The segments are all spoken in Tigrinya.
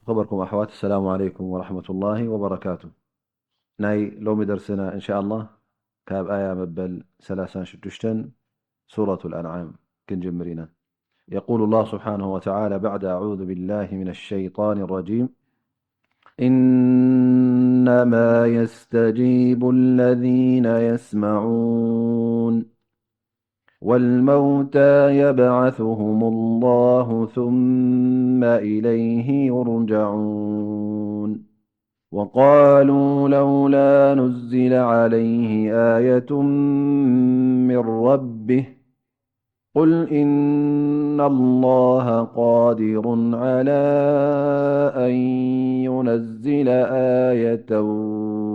ዝኸበርኩም ኣሕዋት፣ ሰላሙ ዓለይኩም ወረሕመቱላሂ ወበረካቱ። ናይ ሎሚ ደርስና እንሻኣላህ ካብ ኣያ መበል ሰላሳን ሽዱሽተን ሱረቱል ኣንዓም ክንጅምር ኢና። يقول الله سبحانه وتعالى بعد أعوذ بالله من الشيطان الرجيم: إنما يستجيب الذين يسمعون والموتى يبعثهم الله ثم إليه يرجعون. وقالوا لولا نزل عليه آية من ربه. قل إن الله قادر على أن ينزل آية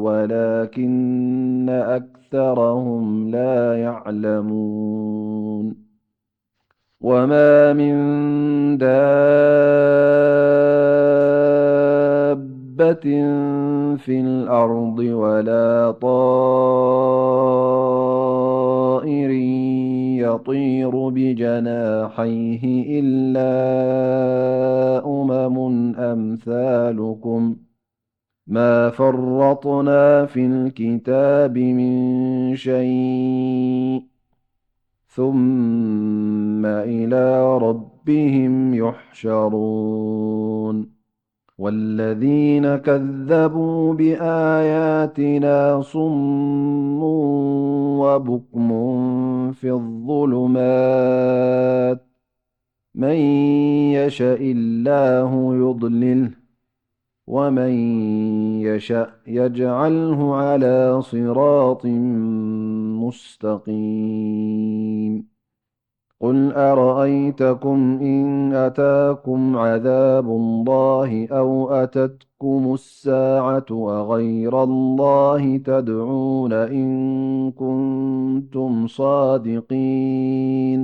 ولكن أكثرهم لا يعلمون. وما من دابة في الأرض ولا طائر يطير بجناحيه إلا أمم أمثالكم ما فرطنا في الكتاب من شيء ثم إلى ربهم يحشرون. والذين كذبوا بآياتنا صم وبكم في الظلمات من يشأ الله يضلله ومن يشأ يجعله على صراط مستقيم. قل أرأيتكم إن أتاكم عذاب الله أو أتتكم الساعة أغير الله تدعون إن كنتم صادقين.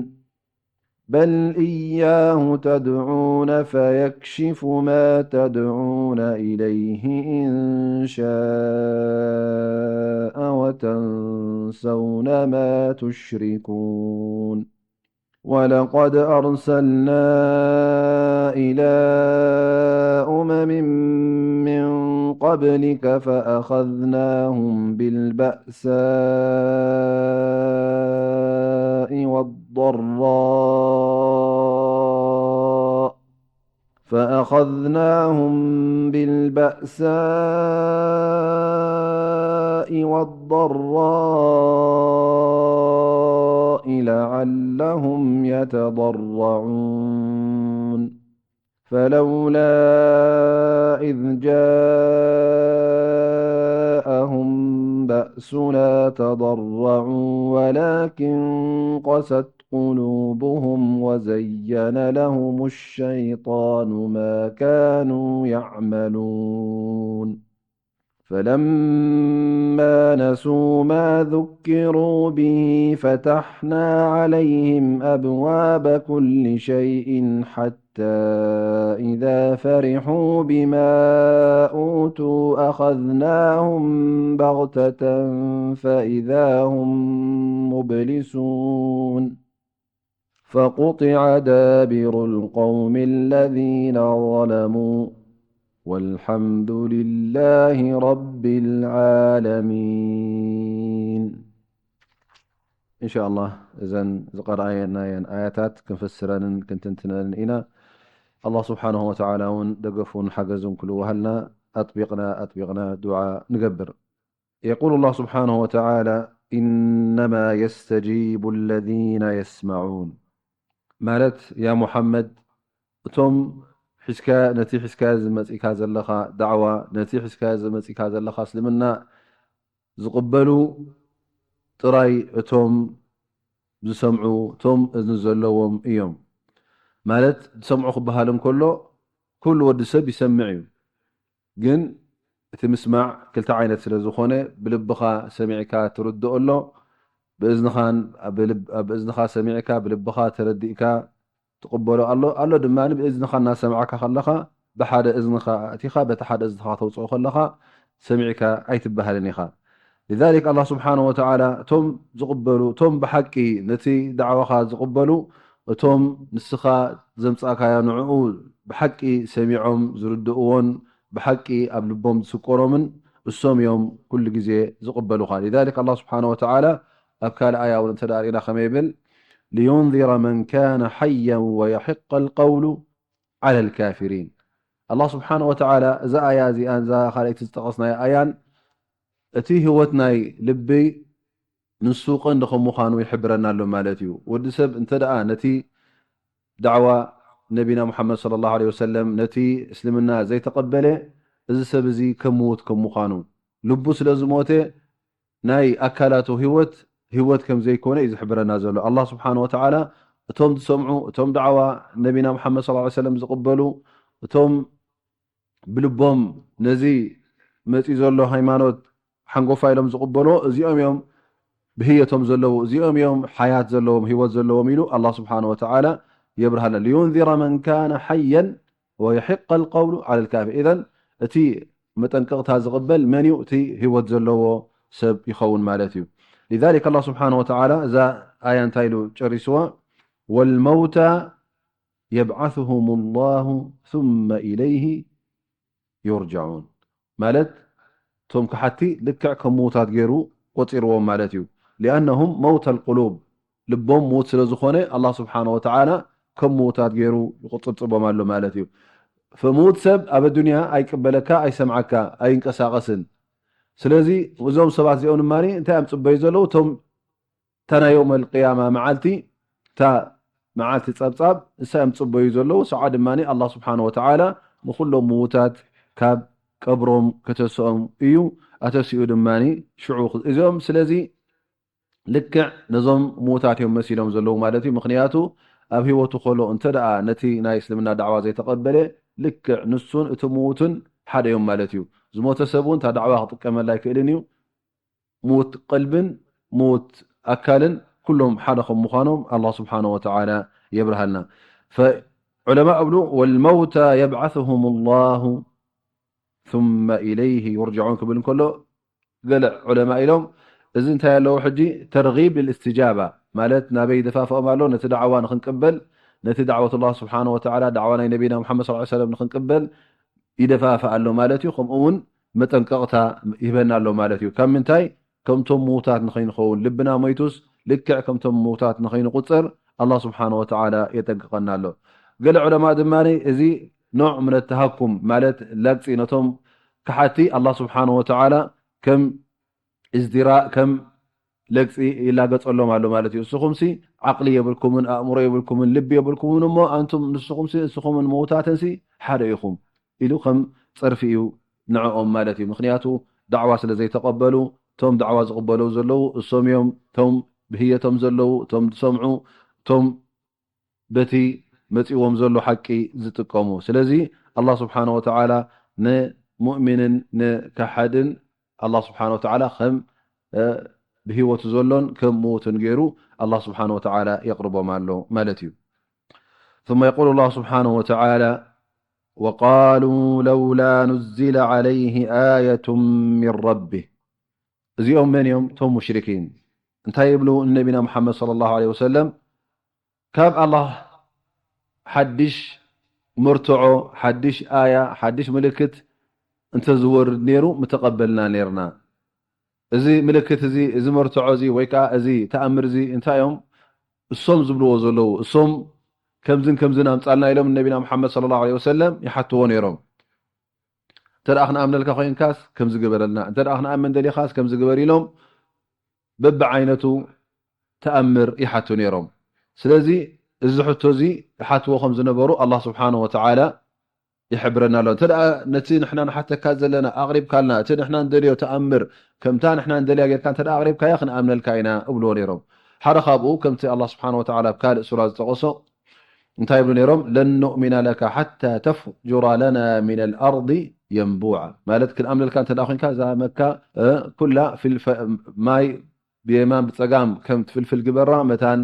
بل إياه تدعون فيكشف ما تدعون إليه إن شاء وتنسون ما تشركون. ولقد أرسلنا إلى أمم من قبلك فأخذناهم بالبأساء والضراء فأخذناهم بالبأساء والضراء لعلهم يتضرعون. فلولا إذ جاءهم بأسنا تضرعوا ولكن قست قلوبهم وزين لهم الشيطان ما كانوا يعملون. فلما نسوا ما ذكروا به فتحنا عليهم أبواب كل شيء حتى إذا فرحوا بما أوتوا أخذناهم بغتة فإذا هم مبلسون. فقطع دابر القوم الذين ظلموا والحمد لله رب العالمين. إن شاء الله እዘን ዝቐረኣናየን ኣያታት ክንፍስረንን ክንትንትነንን ኢና። ኣላህ ስብሓንሁ ወተዓላ እውን ደገፉን ሓገዙን ክልወሃልና ኣጥቢቕና ኣጥቢቕና ዱዓ ንገብር። يقول الله سبحانه وتعالى: إنما يستجيب الذين يسمعون ማለት ያ ሙሓመድ እቶም ሒዝካ ነቲ ሒዝካ ዝመጺካ ዘለኻ ዳዕዋ ነቲ ሒዝካ ዝመጺካ ዘለኻ እስልምና ዝቕበሉ ጥራይ እቶም ዝሰምዑ እቶም እዝኒ ዘለዎም እዮም። ማለት ዝሰምዑ ክበሃል እንከሎ ኩሉ ወዲ ሰብ ይሰምዕ እዩ። ግን እቲ ምስማዕ ክልተ ዓይነት ስለ ዝኾነ ብልብኻ ሰሚዕካ ትርድኦ ኣሎ፣ ብእዝንኻን ብእዝንኻ ሰሚዕካ ብልብኻ ተረዲእካ ትቕበሎ ኣሎ። ኣሎ ድማ ብእዝንኻ እናሰማዕካ ከለኻ ብሓደ እዝንኻ ኣእቲኻ በቲ ሓደ እዝንኻ ተውፅኦ ከለኻ ሰሚዕካ ኣይትበሃልን ኢኻ። لذلك ኣላህ ስብሓንሁ ወተዓላ እቶም ዝቕበሉ እቶም ብሓቂ ነቲ ዳዕዋኻ ዝቕበሉ እቶም ንስኻ ዘምጻእካዮ ንዕኡ ብሓቂ ሰሚዖም ዝርድእዎን ብሓቂ ኣብ ልቦም ዝስቆሮምን እሶም እዮም ኩሉ ግዜ ዝቕበሉኻ። لذلك الله سبحانه وتعالى ኣብ ካልእ ኣያ እውን እንተ ደኣ ርኢና ከመይ ይብል? لينذر من كان حيا ويحق القول على الكافرين. ኣላህ ስብሓነ ወተዓላ እዛ ኣያ እዚኣን እዛ ካልኣይቲ ዝጠቐስናያ ኣያን እቲ ህይወት ናይ ልቢ ንሱ ቀንዲ ከም ምዃኑ ይሕብረና ኣሎ ማለት እዩ። ወዲ ሰብ እንተ ደኣ ነቲ ዳዕዋ ነቢና ሙሓመድ ሰለላሁ ዐለይሂ ወሰለም ነቲ እስልምና ዘይተቐበለ እዚ ሰብ እዚ ከም ምዉት ከም ምዃኑ ልቡ ስለ ዝሞተ ናይ ኣካላቱ ህይወት ህይወት ከም ዘይኮነ እዩ ዝሕብረና ዘሎ። ኣላህ ስብሓነ ወተዓላ እቶም ዝሰምዑ እቶም ዳዕዋ ነቢና ሙሓመድ ሰለላሁ ዐለይሂ ወሰለም ዝቕበሉ እቶም ብልቦም ነዚ መፂኡ ዘሎ ሃይማኖት ሓንጎፋ ኢሎም ዝቕበሎ እዚኦም እዮም ብህየቶም ዘለዉ እዚኦም እዮም ሓያት ዘለዎም ህይወት ዘለዎም ኢሉ ኣላህ ስብሓነ ወተዓላ የብርሃልና። لينذر من كان حيا ويحق القول على الكافرين. ኢዘን እቲ መጠንቀቕታ ዝቕበል መን እዩ? እቲ ህይወት ዘለዎ ሰብ ይኸውን ማለት እዩ። لذلك ኣላህ ስብሓነ ወተዓላ እዛ ኣያ እንታይ ኢሉ ጨሪስዋ? والموتى يبعثهم الله ثم إليه يرجعون ማለት እቶም ከሓቲ ልክዕ ከም ምዉታት ገይሩ ቆፂርዎም ማለት እዩ። لأنهم موتى القلوب ልቦም ምዉት ስለ ዝኾነ ኣላህ ስብሓነ ወተዓላ ከም ምዉታት ገይሩ ይቕፅብፅቦም ኣሎ ማለት እዩ። ምዉት ሰብ ኣብ ኣዱንያ ኣይቅበለካ ኣይሰምዓካ ኣይንቀሳቐስን። ስለዚ እዞም ሰባት እዚኦም ድማ እንታይ እዮም ፅበዩ ዘለዉ? እቶም እታ ናይ የውመል ቅያማ መዓልቲ እታ መዓልቲ ጸብጻብ እሳ እዮም ጽበዩ ዘለዉ። ሰዓ ድማ ኣላህ ስብሓነ ወተዓላ ንኹሎም ምዉታት ካብ ቀብሮም ከተስኦም እዩ። ኣተሲኡ ድማ ሽዑ እዚኦም ስለዚ ልክዕ ነዞም ምዉታት እዮም መሲሎም ዘለዉ ማለት እዩ። ምኽንያቱ ኣብ ህይወቱ ከሎ እንተ ደኣ ነቲ ናይ እስልምና ዳዕዋ ዘይተቐበለ ልክዕ ንሱን እቲ ምዉትን ሓደ እዮም ማለት እዩ። ዝሞተ ሰብ እውን እታ ዳዕዋ ክጥቀመላ ኣይክእልን እዩ። ምዉት ቀልብን ምዉት ኣካልን ኩሎም ሓደ ከም ምዃኖም ኣላህ ስብሓነ ወተዓላ የብርሃልና። ዑለማ እብሉ ወልመውታ የብዓثሁም ላሁ ثመ ኢለይህ ዩርጅዑን ክብል እንከሎ ገለ ዑለማ ኢሎም እዚ እንታይ ኣለዎ ሕጂ ተርጊብ ልልእስትጃባ ማለት ናበይ ደፋፍኦም ኣሎ ነቲ ዳዕዋ ንክንቅበል ነቲ ዳዕወት ላህ ስብሓነ ወተዓላ ዳዕዋ ናይ ነቢና ሙሓመድ ሰለላሁ ዐለይሂ ወሰለም ንክንቅበል ይደፋፍእ ኣሎ ማለት እዩ። ከምኡ እውን መጠንቀቕታ ይህበና ኣሎ ማለት እዩ። ካብ ምንታይ? ከምቶም ምዉታት ንኸይንኸውን፣ ልብና ሞይቱስ ልክዕ ከምቶም ምዉታት ንኸይንቁጸር ኣላህ ስብሓነ ወተዓላ የጠንቅቐና ኣሎ። ገለ ዑለማ ድማ እዚ ኖዕ ምን ተሃኩም ማለት ላግጺ ነቶም ከሓቲ ኣላህ ስብሓነ ወተዓላ ከም እዝዲራእ ከም ለግፂ ይላገፀሎም ኣሎ ማለት እዩ። እስኹምሲ ዓቕሊ የብልኩምን ኣእምሮ የብልኩምን ልቢ የብልኩምን እሞ ኣንቱም ንስኹምሲ እስኹምን ምዉታትንሲ ሓደ ኢኹም ኢሉ ከም ፀርፊ እዩ ንዕኦም ማለት እዩ። ምኽንያቱ ዳዕዋ ስለ ዘይተቐበሉ እቶም ዳዕዋ ዝቕበለው ዘለዉ እሶም እዮም እቶም ብህየቶም ዘለዉ እቶም ዝሰምዑ እቶም በቲ መፂዎም ዘሎ ሓቂ ዝጥቀሙ። ስለዚ ኣላህ ስብሓነ ወተዓላ ንሙእሚንን ንከሓድን ኣላህ ስብሓነ ወተዓላ ከም ብህይወቱ ዘሎን ከም ምዉትን ገይሩ ኣላህ ስብሓነ ወተዓላ የቕርቦም ኣሎ ማለት እዩ። ثم يقول الله سبحانه وتعالى وقالوا لولا نزل عليه آية من ربه እዚኦም መን እዮም? እቶም ሙሽሪኪን እንታይ ይብሉ ንነቢና ሙሓመድ ሰለላሁ ዐለይሂ ወሰለም ካብ ኣላህ ሓድሽ መርትዖ ሓድሽ ኣያ ሓድሽ ምልክት እንተዝወርድ ነይሩ ምተቐበልና ነይርና። እዚ ምልክት እዚ እዚ መርትዖ እዚ ወይ ከዓ እዚ ተኣምር እዚ እንታይ እዮም እሶም ዝብልዎ ዘለዉ? እሶም ከምዝን ከምዝን ኣምፃልና ኢሎም ንነቢና ሙሓመድ ሰለላሁ ዐለይሂ ወሰለም ይሓትዎ ነይሮም። እንተ ደኣ ክንኣምነልካ ኮይንካስ ከምዚ ግበረልና፣ እንተ ደኣ ክንኣምን ደሊኻስ ከምዚ ግበር ኢሎም በብዓይነቱ ተኣምር ይሓቱ ነይሮም። ስለዚ እዚ ሕቶ እዚ ይሓትዎ ከም ዝነበሩ ኣላህ ስብሓነ ወተዓላ ይሕብረና ኣሎ። እንተ ደኣ ነቲ ንሕና ንሓተካ ዘለና ኣቕሪብካልና፣ እቲ ንሕና ንደልዮ ተኣምር ከምታ ንሕና ንደልያ ጌርካ እንተ ደኣ ኣቕሪብካያ ክንኣምነልካ ኢና እብልዎ ነይሮም። ሓደ ካብኡ ከምቲ ኣላህ ስብሓነ ወተዓላ ኣብ ካልእ ሱራ ዝጠቐሶ እንታይ ይብሉ ነይሮም? ለን ኑእሚነ ለካ ሓታ ተፍጁረ ለና ሚነል ኣርዲ የንቡዓ። ማለት ክንኣምነልካ እንተ ደኣ ኮይንካ እዛ መካ ኩላ ማይ ብየማን ብጸጋም ከም ትፍልፍል ግበራ መታን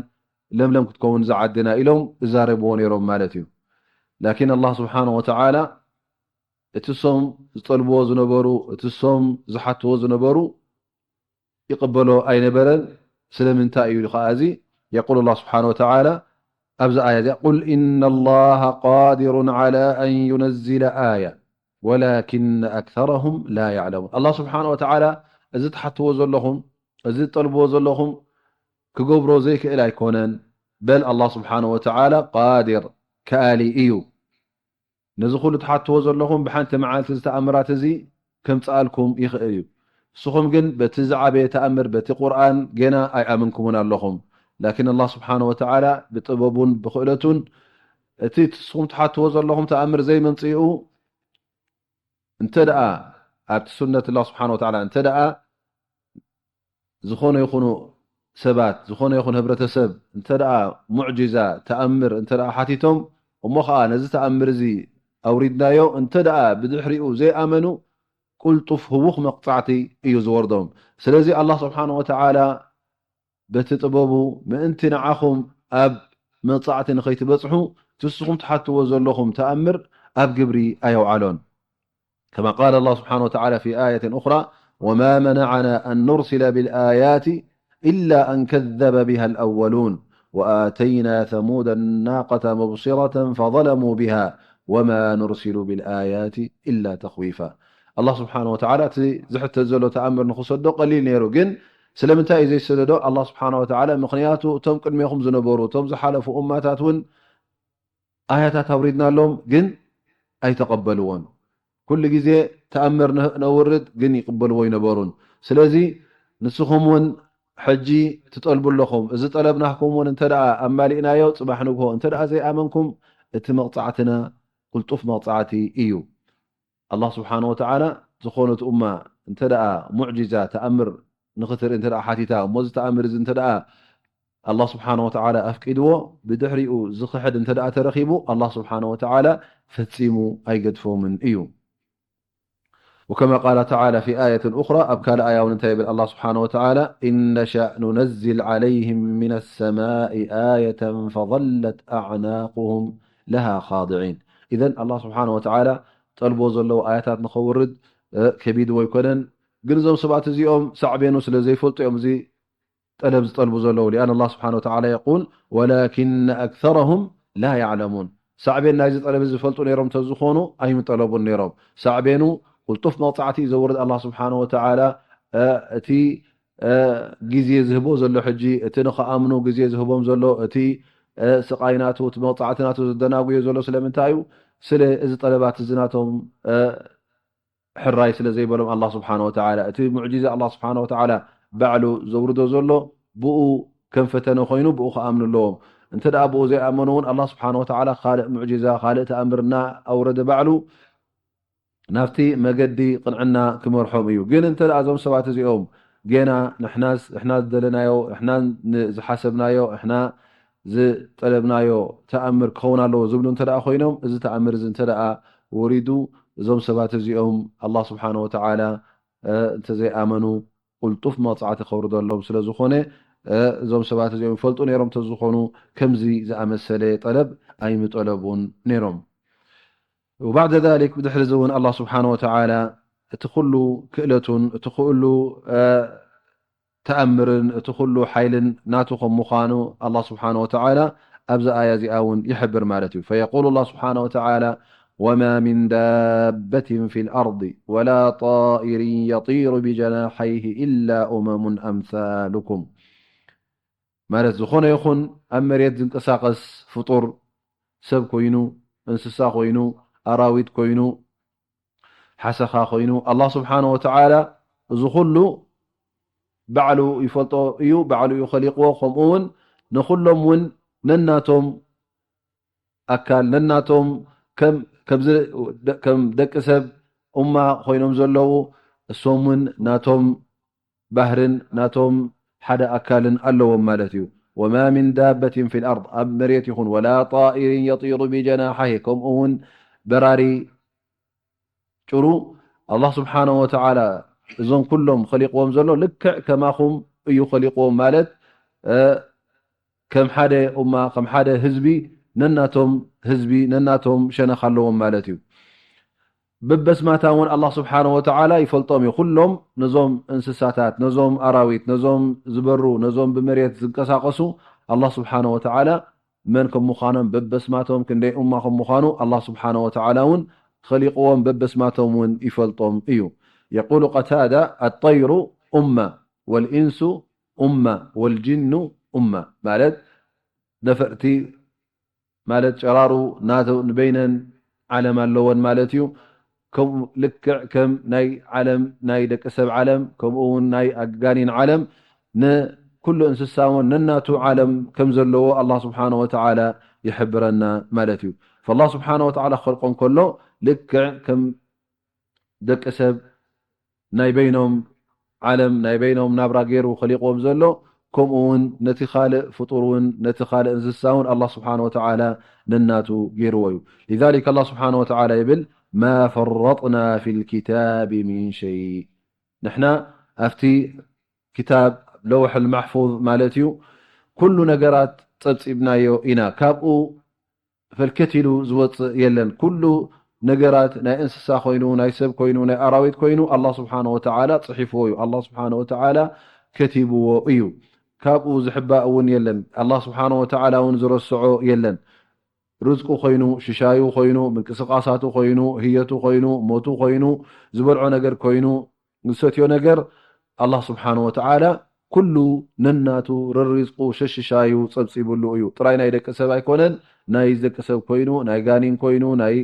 ለምለም ክትከውን እዛ ዓድና ኢሎም እዛረብዎ ነይሮም ማለት እዩ። ላኪን ኣላህ ስብሓነ ወተዓላ እቲ ሶም ዝጠልብዎ ዝነበሩ እቲ ሶም ዝሓትዎ ዝነበሩ ይቕበሎ ኣይነበረን። ስለምንታይ እዩ ከዓ እዚ? የቁል ኣላህ ስብሓነ ወተዓላ ኣብዚ ኣያ እዚኣ፣ "ቁል ኢነ ላሃ ቃዲሩን ዓላ ኣን ዩነዚለ ኣያ ወላኪነ ኣክሰረሁም ላ ያዕለሙን።" ኣላህ ስብሓነ ወተዓላ፣ እዚ ትሓትዎ ዘለኹም፣ እዚ ትጠልብዎ ዘለኹም ክገብሮ ዘይክእል ኣይኮነን። በል ኣላህ ስብሓነ ወተዓላ ቃዲር፣ ከኣሊ እዩ። ነዚ ኩሉ ትሓትዎ ዘለኹም ብሓንቲ መዓልቲ እዚ ተኣምራት እዚ ከምጽኣልኩም ይኽእል እዩ። ንስኹም ግን በቲ ዝዓበየ ተኣምር፣ በቲ ቁርኣን ገና ኣይኣመንኩምን ኣለኹም። ላኪን ኣላህ ስብሓነ ወተዓላ ብጥበቡን ብኽእለቱን እቲ ንስኹም ትሓትዎ ዘለኹም ተኣምር ዘይመምጽኡ እንተ ደኣ ኣብቲ ሱነት ኣላህ ስብሓነ ወተዓላ እንተ ደኣ ዝኾነ ይኹኑ ሰባት፣ ዝኾነ ይኹን ህብረተሰብ እንተ ደኣ ሙዕጂዛ፣ ተኣምር እንተ ደኣ ሓቲቶም፣ እሞ ኸዓ ነዚ ተኣምር እዚ ኣውሪድናዮ፣ እንተ ደኣ ብድሕሪኡ ዘይኣመኑ፣ ቁልጡፍ ህዉኽ መቕጻዕቲ እዩ ዝወርዶም። ስለዚ ኣላህ ስብሓነ ወተዓላ በቲ ጥበቡ ምእንቲ ንዓኹም ኣብ መቕጻዕቲ ንኸይትበጽሑ፣ እቲ ንስኹም ትሓትዎ ዘለኹም ተኣምር ኣብ ግብሪ ኣየውዓሎን። كما قال الله سبحانه وتعالى في آية أخرى: "وما منعنا أن نرسل بالآيات إلا أن كذب بها الأولون وآتينا ثمود الناقة مبصرة فظلموا بها وما نرسل بالآيات إلا تخويفا." ኣላህ ስብሓነ ወተዓላ እቲ ዝሕተት ዘሎ ተኣምር ንኽሰዶ ቀሊል ነይሩ። ግን ስለምንታይ እዩ ዘይሰደዶ? ኣላህ ስብሓነ ወተዓላ፣ ምኽንያቱ እቶም ቅድሜኹም ዝነበሩ፣ እቶም ዝሓለፉ እማታት እውን ኣያታት ኣውሪድናሎም፣ ግን ኣይተቐበልዎን። ኩሉ ግዜ ተኣምር ነ-፣ ነውርድ፣ ግን ይቕበልዎ ኣይነበሩን። ስለዚ ንስኹም እውን ሕጂ ትጠልቡ ኣለኹም። እዚ ጠለብ ናህኩም እውን እንተ ደኣ ኣማሊእናዮ፣ ጽባሕ ንግሆ እንተ ደኣ ዘይኣመንኩም፣ እቲ መቕጻዕትና ቅልጡፍ መቕጻዕቲ እዩ። ኣላህ ስብሓነ ወተዓላ ዝኾነት ኡማ እንተ ደኣ ሙዕጂዛ፣ ተኣምር ንኽትርኢ እንተ ደኣ ሓቲታ፣ እሞ እዚ ተኣምር እዚ እንተ ደኣ ኣላህ ስብሓነ ወተዓላ ኣፍቂድዎ፣ ብድሕሪኡ ዝኽሕድ እንተ ደኣ ተረኺቡ፣ ኣላህ ስብሓነ ወተዓላ ፈጺሙ ኣይገድፎምን እዩ። وكما قال تعالى في آية أخرى، ኣብ ካልእ ኣያ እውን እንታይ ይብል ኣላህ ስብሓነ ወተዓላ? "إن نشأ ننزل عليهم من السماء آية فظلت أعناقهم لها خاضعين." ኢዘን ኣላህ ስብሓነ ወተዓላ ጠልቦ ዘለዎ ኣያታት ንኸውርድ፣ እ፣ ከቢድዎ ኣይኮነን። ግን እዞም ሰባት እዚኦም ሳዕቤኑ ስለ ዘይፈልጡ እዮም እዚ ጠለብ ዝጠልቡ ዘለዉ። لأن الله سبحانه وتعالى يقول: "ولكن أكثرهم لا يعلمون." ሳዕቤን ናይዚ ጠለብ እዚ ዝፈልጡ ነይሮም እንተዝኾኑ ኣይምጠለቡን ነይሮም። ሳዕቤኑ ቅልጡፍ መቕጻዕቲ እዩ ዘውርድ ኣላህ ስብሓነ ወተዓላ። እ፣ እቲ፣ እ፣ ግዜ ዝህቦ ዘሎ ሕጂ፣ እቲ ንኸኣምኑ ግዜ ዝህቦም ዘሎ፣ እቲ፣ እ፣ ስቓይ ናቱ፣ እቲ መቕጻዕቲ ናቱ ዘደናጉዮ ዘሎ ስለምንታይ እዩ? ስለ እዚ ጠለባት እዚ ናቶም፣ እ፣ ሕራይ ስለ ዘይበሎም ኣላህ ስብሓነ ወተዓላ፣ እቲ ሙዕጂዛ ኣላህ ስብሓነ ወተዓላ ባዕሉ ዘውርዶ ዘሎ ብኡ ከም ፈተነ ኮይኑ ብኡ ክኣምኑ ኣለዎም። እንተ ደኣ ብኡ ዘይኣመኑ እውን ኣላህ ስብሓነ ወተዓላ ካልእ ሙዕጂዛ፣ ካልእ ተኣምር እናኣውረደ ባዕሉ ናብቲ መገዲ ቅንዕና ክመርሖም እዩ። ግን እንተ ደኣ እዞም ሰባት እዚኦም ጌና ንሕናስ፣ ንሕና ዝደለናዮ፣ ንሕና ን-፣ ዝሓሰብናዮ፣ ንሕና ዝጠለብናዮ ተኣምር ክኸውን ኣለዎ ዝብሉ እንተ ደኣ ኮይኖም፣ እዚ ተኣምር እዚ እንተ ደኣ ወሪዱ፣ እዞም ሰባት እዚኦም ኣላህ ስብሓነ ወተዓላ፣ እ፣ እንተዘይኣመኑ፣ ቅልጡፍ መቕጻዕቲ ከውርደሎም ስለ ዝኾነ፣ እ፣ እዞም ሰባት እዚኦም ይፈልጡ ነይሮም እንተዝኾኑ፣ ከምዚ ዝኣመሰለ ጠለብ ኣይምጠለቡን ነይሮም። وبعد ذلك፣ ብድሕሪ እዚ እውን ኣላህ ስብሓነ ወተዓላ እቲ ኩሉ ክእለቱን እቲ ኩሉ፣ እ፣ ተኣምርን እቲ ኩሉ ሓይልን ናቱ ከም ምዃኑ ኣላህ ስብሓነ ወተዓላ ኣብዛ ኣያ እዚኣ እውን ይሕብር ማለት እዩ። فيقول الله سبحانه وتعالى: "وما من دابة في الأرض ولا طائر يطير بجناحيه إلا أمم أمثالكم." ማለት ዝኾነ ይኹን ኣብ መሬት ዝንቀሳቐስ ፍጡር፣ ሰብ ኮይኑ፣ እንስሳ ኮይኑ፣ ኣራዊት ኮይኑ፣ ሓሰኻ ኮይኑ፣ ኣላህ ስብሓነ ወተዓላ እዚ ኩሉ ባዕሉ ይፈልጦ እዩ፣ ባዕሉ እዩ ኸሊቕዎ። ከምኡ እውን ንኹሎም እውን ነናቶም ኣካል፣ ነናቶም ከም፣ ከምዚ ደ-፣ ከም ደቂ ሰብ ኡማ ኮይኖም ዘለዉ፣ እሶም እውን ናቶም ባህርን ናቶም ሓደ ኣካልን ኣለዎም ማለት እዩ። "ወማ ሚን ዳበቲን ፊል ኣርድ"፣ ኣብ መሬት ይኹን፣ "ወላ ጣኢሪን የጢሩ ቢጀናሒሂ"፣ ከምኡ እውን በራሪ ጭሩ፣ ኣላህ ስብሓነሁ ወተዓላ እዞም ኩሎም ኸሊቕዎም ዘሎ ልክዕ ከማኹም እዩ ኸሊቕዎም ማለት፣ እ፣ ከም ሓደ ኡማ፣ ከም ሓደ ህዝቢ፣ ነናቶም ህዝቢ፣ ነናቶም ሸነኽ ኣለዎም ማለት እዩ። በበስማታ እውን ኣላህ ስብሓነሁ ወተዓላ ይፈልጦም እዩ። ኩሎም ነዞም እንስሳታት፣ ነዞም ኣራዊት፣ ነዞም ዝበሩ፣ ነዞም ብመሬት ዝንቀሳቐሱ ኣላህ ስብሓነሁ ወተዓላ መን ከም ምዃኖም፣ በበስማቶም ክንደይ ኡማ ከም ምዃኑ ኣላህ ስብሓነ ወተዓላ እውን ኸሊቕዎም፣ በበስማቶም እውን ይፈልጦም እዩ። የቁሉ ቀታዳ፣ ኣጠይሩ ኡማ፣ ወልኢንሱ ኡማ፣ ወልጅኑ ኡማ። ማለት ነፈርቲ ማለት ጨራሩ ናተ-፣ ንበይነን ዓለም ኣለወን ማለት እዩ። ከምኡ ልክዕ ከም ናይ ዓለም፣ ናይ ደቂ ሰብ ዓለም፣ ከምኡ እውን ናይ ኣጋኒን ዓለም፣ ንኩሉ እንስሳ እውን ነናቱ ዓለም ከም ዘለዎ ኣላህ ስብሓነ ወተዓላ ይሕብረና ማለት እዩ። ፈላህ ስብሓነ ወተዓላ ክኸልቆም ከሎ ልክዕ ከም ደቂ ሰብ ናይ በይኖም ዓለም፣ ናይ በይኖም ናብራ ገይሩ ኸሊቕዎም ዘሎ፣ ከምኡ እውን ነቲ ካልእ ፍጡር እውን፣ ነቲ ካልእ እንስሳ እውን ኣላህ ስብሓነ ወተዓላ ነናቱ ገይርዎ እዩ። ሊዛሊክ ኣላህ ስብሓነ ወተዓላ ይብል፣ ማ ፈረጥና ፊል ኪታቢ ሚን ሸይእ። ንሕና ኣብቲ ክታብ ለውሐል ማሕፉዝ ማለት እዩ፣ ኩሉ ነገራት ጸብጺብናዮ ኢና። ካብኡ ፈልከት ኢሉ ዝወጽእ የለን። ኩሉ ነገራት ናይ እንስሳ ኮይኑ፣ ናይ ሰብ ኮይኑ፣ ናይ ኣራዊት ኮይኑ ኣላህ ስብሓነ ወተዓላ ጽሒፍዎ እዩ። ኣላህ ስብሓነ ወተዓላ ከቲብዎ እዩ። ካብኡ ዝሕባእ እውን የለን። ኣላህ ስብሓነ ወተዓላ እውን ዝረስዖ የለን። ርዝቁ ኮይኑ፣ ሽሻዩ ኮይኑ፣ ምንቅስቃሳቱ ኮይኑ፣ ህየቱ ኮይኑ፣ ሞቱ ኮይኑ፣ ዝበልዖ ነገር ኮይኑ፣ ዝሰትዮ ነገር ኣላህ ስብሓነ ወተዓላ ኩሉ ነናቱ ረሪዝቁ ሸሽሻዩ ጸብጺብሉ እዩ። ጥራይ ናይ ደቂ ሰብ ኣይኮነን፣ ናይ ደቂ ሰብ ኮይኑ፣ ናይ ጋኒን ኮይኑ፣ ናይ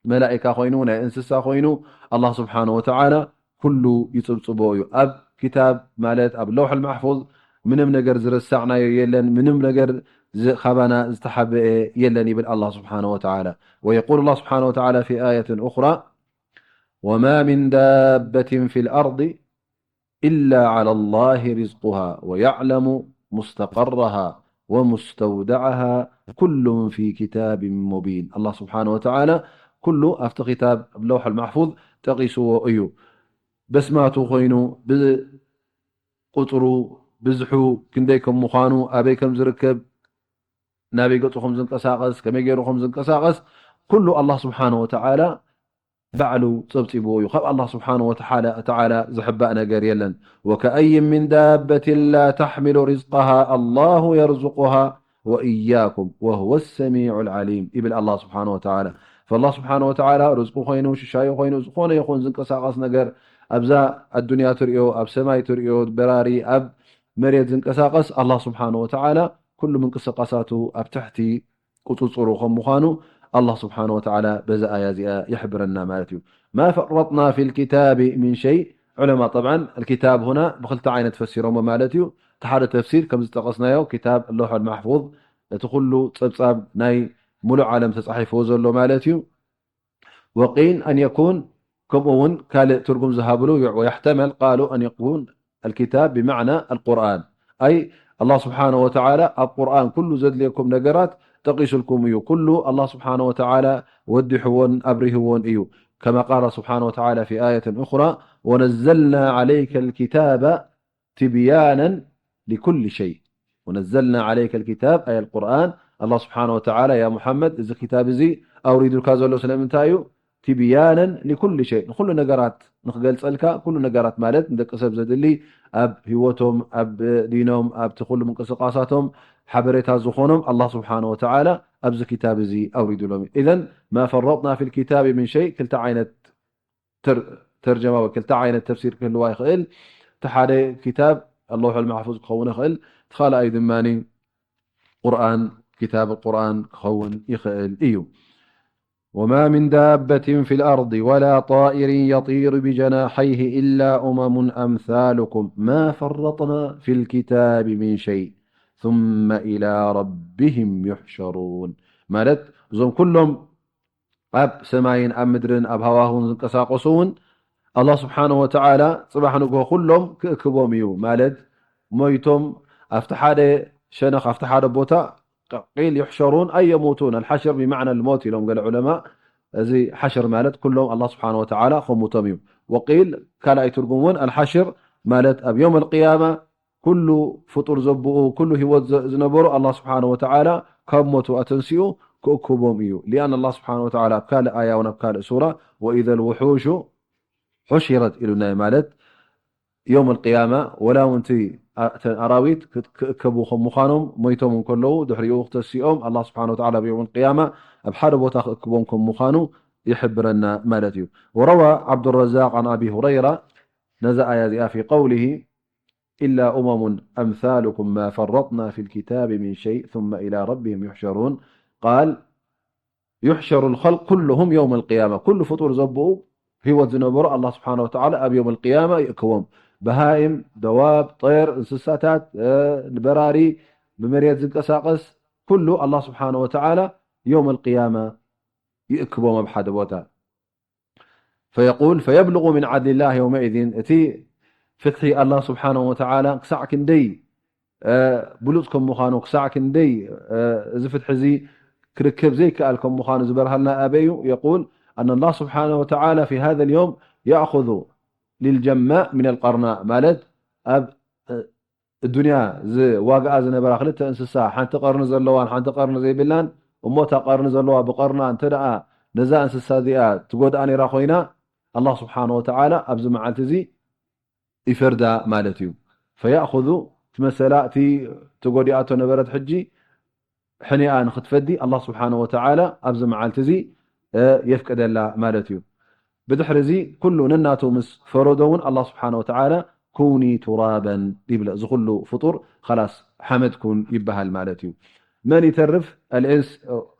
መላኢካ ኮይኑ፣ ናይ እንስሳ ኮይኑ፣ ኣላህ ስብሓነ ወተዓላ ኩሉ ይጽብጽቦ እዩ። ኣብ ክታብ ማለት ኣብ ለውሐል ማሕፉዝ ምንም ነገር ዝረሳዕናዮ የለን፣ ምንም ነገር ዝ-፣ ካባና ዝተሓበአ የለን ይብል ኣላህ ስብሓነ ወተዓላ። ወየቁል ኣላህ ስብሓነ ወተዓላ ፊ ኣየትን ኡኽራ፣ ወማ ሚን ዳበትን ፊል ኣርዲ ኢላ ዓላ ላሂ ሪዝቁሃ ወየዕለሙ ሙስተቀረሃ ወሙስተውደዓሃ ኩሉን ፊ ኪታቢን ሙቢን። ኣላህ ስብሓነ ወተዓላ ኩሉ ኣብቲ ክታብ ኣብ ለውሐል ማሕፉዝ ጠቒስዎ እዩ። በስማቱ ኮይኑ፣ ብቁፅሩ፣ ብዝሑ፣ ክንደይ ከም ምዃኑ፣ ኣበይ ከም ዝርከብ፣ ናበይ ገጹ ከም ዝንቀሳቐስ፣ ከመይ ገይሩ ከም ዝንቀሳቐስ፣ ኩሉ ኣላህ ስብሓነ ወተዓላ ባዕሉ ጸብጺብዎ እዩ። ካብ ኣላህ ስብሓነ ወተዓላ፣ ተዓላ ዝሕባእ ነገር የለን። ወከኣይን ሚን ዳበትን ላ ተሕሚሉ ሪዝቀሃ ኣላሁ የርዙቁሃ ወኢያኩም ወሁወ ሰሚዑል ዓሊም ይብል ኣላህ ስብሓነ ወተዓላ። ፈላህ ስብሓነ ወተዓላ ርዝቁ ኮይኑ፣ ሽሻዩ ኮይኑ፣ ዝኾነ ይኹን ዝንቀሳቐስ ነገር ኣብዛ ኣዱንያ ትርእዮ፣ ኣብ ሰማይ ትርእዮ በራሪ፣ ኣብ መሬት ዝንቀሳቐስ ኣላህ ስብሓነ ወተዓላ ኩሉ ምንቅስቃሳቱ ኣብ ትሕቲ ቁጽጽሩ ከም ምዃኑ ኣላህ ስብሓነ ወተዓላ በዛ ኣያ እዚኣ ይሕብረና ማለት እዩ። ማ ፈረጥና ፊል ኪታቢ ሚን ሸይ። ዑለማ ጠብዓን ኣልኪታብ ሁና ብኽልተ ዓይነት ፈሲሮሞ ማለት እዩ። እቲ ሓደ ተፍሲር ከም ዝጠቐስናዮ ክታብ ለውሐል ማሕፉዝ እቲ ኩሉ ጸብጻብ ናይ ሙሉእ ዓለም ተጻሒፍዎ ዘሎ ማለት እዩ። ወቂል ኣን የኩን፣ ከምኡ እውን ካልእ ትርጉም ዝሃብሉ፣ ወየሕተመል ቃሉ ኣን የኩን ኣልኪታብ ብመዕና ኣልቁርኣን። ኣይ ኣላህ ስብሓነ ወተዓላ ኣብ ቁርኣን ኩሉ ዘድልየኩም ነገራት ጠቒሱልኩም እዩ። ኩሉ ኣላህ ስብሓነ ወተዓላ ወዲሕዎን ኣብሪህዎን እዩ። ከማ ቃለ ስብሓነ ወተዓላ ፊ ኣየትን ኡኽራ፣ ወነዘልና ዓለይከ ኣልኪታበ ትብያነን ሊኩል ሸይ። ወነዘልና ዓለይከ ልኪታብ፣ ኣይ ኣልቁርኣን፣ ኣላህ ስብሓነ ወተዓላ፣ ያ ሙሓመድ፣ እዚ ኪታብ እዚ ኣውሪዱልካ ዘሎ ስለምንታይ እዩ? ትብያነን ሊኩል ሸይ፣ ንኩሉ ነገራት ንክገልጸልካ፣ ኩሉ ነገራት ማለት ንደቂ ሰብ ዘድሊ፣ ኣብ ህይወቶም፣ ኣብ ዲኖም፣ ኣብቲ ኩሉ ምንቅስቃሳቶም ሓበሬታ ዝኾኖም ኣላህ ስብሓነ ወተዓላ ኣብዚ ኪታብ እዚ ኣውሪዱሎም እዩ። ኢዘን ማ ፈረጥና ፊል ኪታቢ ምን ሸይ ክልተ ዓይነት ተር-፣ ተርጀማ ወይ ክልተ ዓይነት ተፍሲር ክህልዋ ይኽእል። እቲ ሓደ ኪታብ ኣለውሑል ማሕፉዝ ክኸውን ይኽእል፣ እቲ ካልኣይ ድማ ቁርኣን፣ ኪታብ ቁርኣን ክኸውን ይኽእል እዩ። وما من دابة في الأرض ولا طائر يطير بجناحيه إلا أمم أمثالكم ما فرطنا في الكتاب من شيء ثم إلى ربهم يحشرون። ማለት እዞም ኩሎም ኣብ ሰማይን ኣብ ምድርን ኣብ ሃዋህውን ዝንቀሳቐሱ እውን ኣላህ ስብሓነሁ ወተዓላ ጽባሕ ንግሆ ኩሎም ክእክቦም እዩ። ማለት ሞይቶም ኣብቲ ሓደ ሸነኽ፣ ኣብቲ ሓደ ቦታ፣ ቂል ዩሕሸሩን ኣይ የሙቱን፣ ኣልሓሽር ብመዕና ልሞት ኢሎም ገለ ዑለማ። እዚ ሓሽር ማለት ኩሎም ኣላህ ስብሓነሁ ወተዓላ ከሙቶም እዩ። ወቂል ካልኣይ ትርጉም እውን ኣልሓሽር ማለት ኣብ የውም ኣልቅያማ ኩሉ ፍጡር ዘብኡ፣ ኩሉ ህይወት ዘ-፣ ዝነበሩ ኣላህ ስብሓነሁ ወተዓላ ካብ ሞቱ ኣተንሲኡ ክእክቦም እዩ። ሊኣን ኣላህ ስብሓነሁ ወተዓላ ኣብ ካልእ ኣያ እውን ኣብ ካልእ ሱራ ወኢዘ ልውሑሹ ሑሽረት ኢሉና እዩ። ማለት የውም ኣልቅያማ፣ ወላ እውን እቲ ኣ-፣ እተን ኣራዊት ክት-፣ ክእከቡ ከም ምዃኖም፣ ሞይቶም እንከለዉ፣ ድሕሪኡ ክተሲኦም፣ ኣላህ ስብሓነ ወተዓላ ኣብ የውም ኣልቅያማ ኣብ ሓደ ቦታ ክእክቦም ከም ምዃኑ ይሕብረና ማለት እዩ። ወረዋ ዓብዱረዛቅ ዓን ኣቢ ሁረይራ፣ ነዛ ኣያ እዚኣ፣ ፊ ቀውሊሂ፣ إلا أمم أمثالكم ما فرطنا في الكتاب من شيء ثم إلى ربهم يحشرون. قال: يحشر الخلق كلهم يوم القيامة. ኩሉ ፍጡር ዘብኡ ህይወት ዝነበሩ ኣላህ ስብሓነ ወተዓላ ኣብ የውም ኣልቅያማ ይእክቦም። በሃይም፣ ደዋብ፣ ጠይር፣ እንስሳታት፣ እ፣ ንበራሪ፣ ብመሬት ዝንቀሳቐስ ኩሉ ኣላህ ስብሓነ ወተዓላ የውም ኣልቅያማ ይእክቦም ኣብ ሓደ ቦታ። فيقول: فيبلغ من عدل الله يومئذ، እቲ ፍትሒ ኣላህ ስብሓነ ወተዓላ ክሳዕ ክንደይ እ፣ ብሉጽ ከም ምዃኑ፣ ክሳዕ ክንደይ፣ እ፣ እዚ ፍትሒ እዚ ክርከብ ዘይከኣል ከም ምዃኑ ዝበርሃልና ኣበይ እዩ? يقول أن الله سبحانه وتعالى في هذا اليوم يأخذ للجماء من القرناء، ማለት ኣብ፣ እ፣ ዱንያ ዝ-፣ ዋግኣ ዝነበራ ክልተ እንስሳ፣ ሓንቲ ቀርኒ ዘለዋን ሓንቲ ቀርኒ ዘይብላን፣ እሞ እታ ቀርኒ ዘለዋ ብቐርና እንተ ደኣ ነዛ እንስሳ እዚኣ ትጎድኣ ነይራ ኮይና፣ ኣላህ ስብሓነ ወተዓላ ኣብዚ መዓልቲ እዚ ይፈርዳ ማለት እዩ። ፈያእኹዙ፣ እቲ መሰላ፣ እቲ ተጎዲኣቶ ነበረት፣ ሕጂ ሕኒኣ ንኽትፈዲ ኣላህ ስብሓነ ወተዓላ ኣብዚ መዓልቲ እዚ፣ እ፣ የፍቅደላ ማለት እዩ። ብድሕሪ እዚ ኩሉ ነናቱ ምስ ፈረዶ እውን ኣላህ ስብሓነ ወተዓላ ኩኒ ቱራበን ይብለ። እዚ ኩሉ ፍጡር ኸላስ ሓመድ ኩን ይበሃል ማለት እዩ። መን ይተርፍ? ኣልኢንስ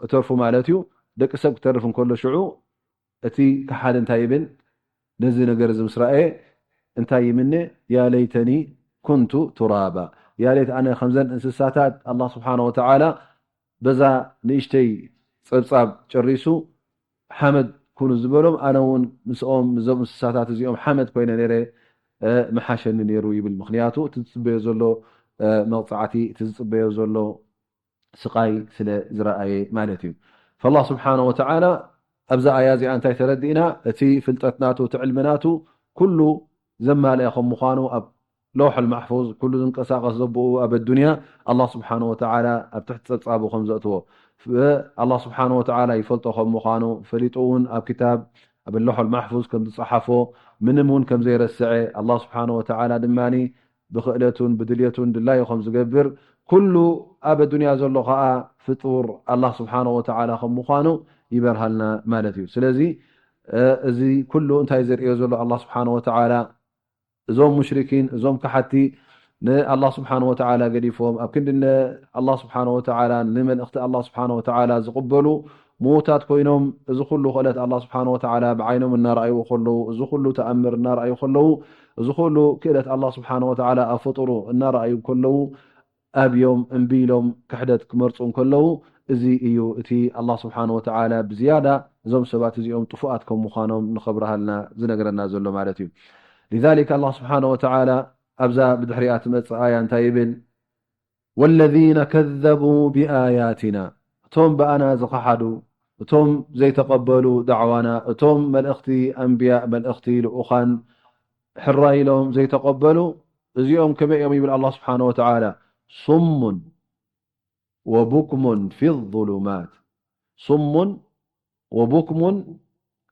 እተርፉ ማለት እዩ። ደቂ ሰብ ክተርፍ እንከሎ ሽዑ እቲ ከሓዲ እንታይ ይብል? ነዚ ነገር እዚ ምስ ረኣየ እንታይ ይምነ? ያ ለይተኒ ኩንቱ ቱራባ፣ ያ ለይት ኣነ ከምዘን እንስሳታት ኣላህ ስብሓነ ወተዓላ በዛ ንእሽተይ ጸብጻብ ጨሪሱ ሓመድ ኩኑ ዝበሎም፣ ኣነ እውን ምስኦም፣ ምስዞም እንስሳታት እዚኦም ሓመድ ኮይነ ነይረ፣ እ፣ ምሓሸኒ ነይሩ ይብል። ምኽንያቱ እቲ ዝጽበዮ ዘሎ፣ እ፣ መቕጻዕቲ፣ እቲ ዝጽበዮ ዘሎ ስቓይ ስለ ዝረኣየ ማለት እዩ። ፈላህ ስብሓነ ወተዓላ ኣብዛ ኣያ እዚኣ እንታይ ተረዲእና? እቲ ፍልጠት ናቱ፣ እቲ ዕልሚ ናቱ ኩሉ ዘማልአ ከም ምዃኑ፣ ኣብ ለውሐል ማሕፉዝ ኩሉ ዝንቀሳቐስ ዘብኡ ኣብ ኣዱንያ፣ ኣላህ ስብሓነ ወተዓላ ኣብ ትሕቲ ጸብጻቡ ከም ዘእትዎ፣ ፍ-፣ ኣላህ ስብሓነ ወተዓላ ይፈልጦ ከም ምዃኑ ፈሊጡ እውን ኣብ ክታብ፣ ኣብ ለውሐል ማሕፉዝ ከም ዝጸሓፎ፣ ምንም እውን ከም ዘይረስዐ፣ ኣላህ ስብሓነ ወተዓላ ድማኒ ብኽእለቱን ብድልየቱን ድላዩ ከም ዝገብር፣ ኩሉ ኣብ ኣዱንያ ዘሎ ኸኣ ፍጡር ኣላህ ስብሓነ ወተዓላ ከም ምዃኑ ይበርሃልና ማለት እዩ። ስለዚ፣ እ፣ እዚ ኩሉ እንታይ ዘርእዮ ዘሎ? ኣላህ ስብሓነ ወተዓላ እዞም ሙሽሪኪን፣ እዞም ከሓድቲ ንኣላህ ስብሓነ ወተዓላ ገዲፎም፣ ኣብ ክንዲ ንኣላህ ስብሓነ ወተዓላ፣ ንመልእኽቲ ኣላህ ስብሓነ ወተዓላ ዝቕበሉ ምዉታት ኮይኖም፣ እዚ ኩሉ ክእለት ኣላህ ስብሓነ ወተዓላ ብዓይኖም እናረኣይዎ ከለዉ፣ እዚ ኩሉ ተኣምር እናረኣዩ ከለዉ፣ እዚ ኩሉ ክእለት ኣላህ ስብሓነ ወተዓላ ኣብ ፍጡሩ እናረኣዩ ከለዉ፣ ኣብዮም እምቢ ኢሎም ክሕደት ክመርጹ እንከለዉ፣ እዚ እዩ እቲ ኣላህ ስብሓነ ወተዓላ ብዝያዳ እዞም ሰባት እዚኦም ጥፉኣት ከም ምዃኖም ንኸብርሃልና ዝነግረና ዘሎ ማለት እዩ። ሊዛሊክ ኣላህ ስብሓነ ወተዓላ ኣብዛ ብድሕሪኣ ትመጽእ ኣያ እንታይ ይብል? ወለዚነ ከዘቡ ቢኣያቲና፣ እቶም ብኣና ዝኸሓዱ፣ እቶም ዘይተቐበሉ ዳዕዋና፣ እቶም መልእኽቲ ኣንብያ፣ መልእኽቲ ልኡኻን ሕራይ ኢሎም ዘይተቐበሉ፣ እዚኦም ከመይ እዮም ይብል ኣላህ ስብሓነ ወተዓላ? ሱሙን ወቡክሙን ፊ ዙሉማት። ሱሙን ወቡክሙን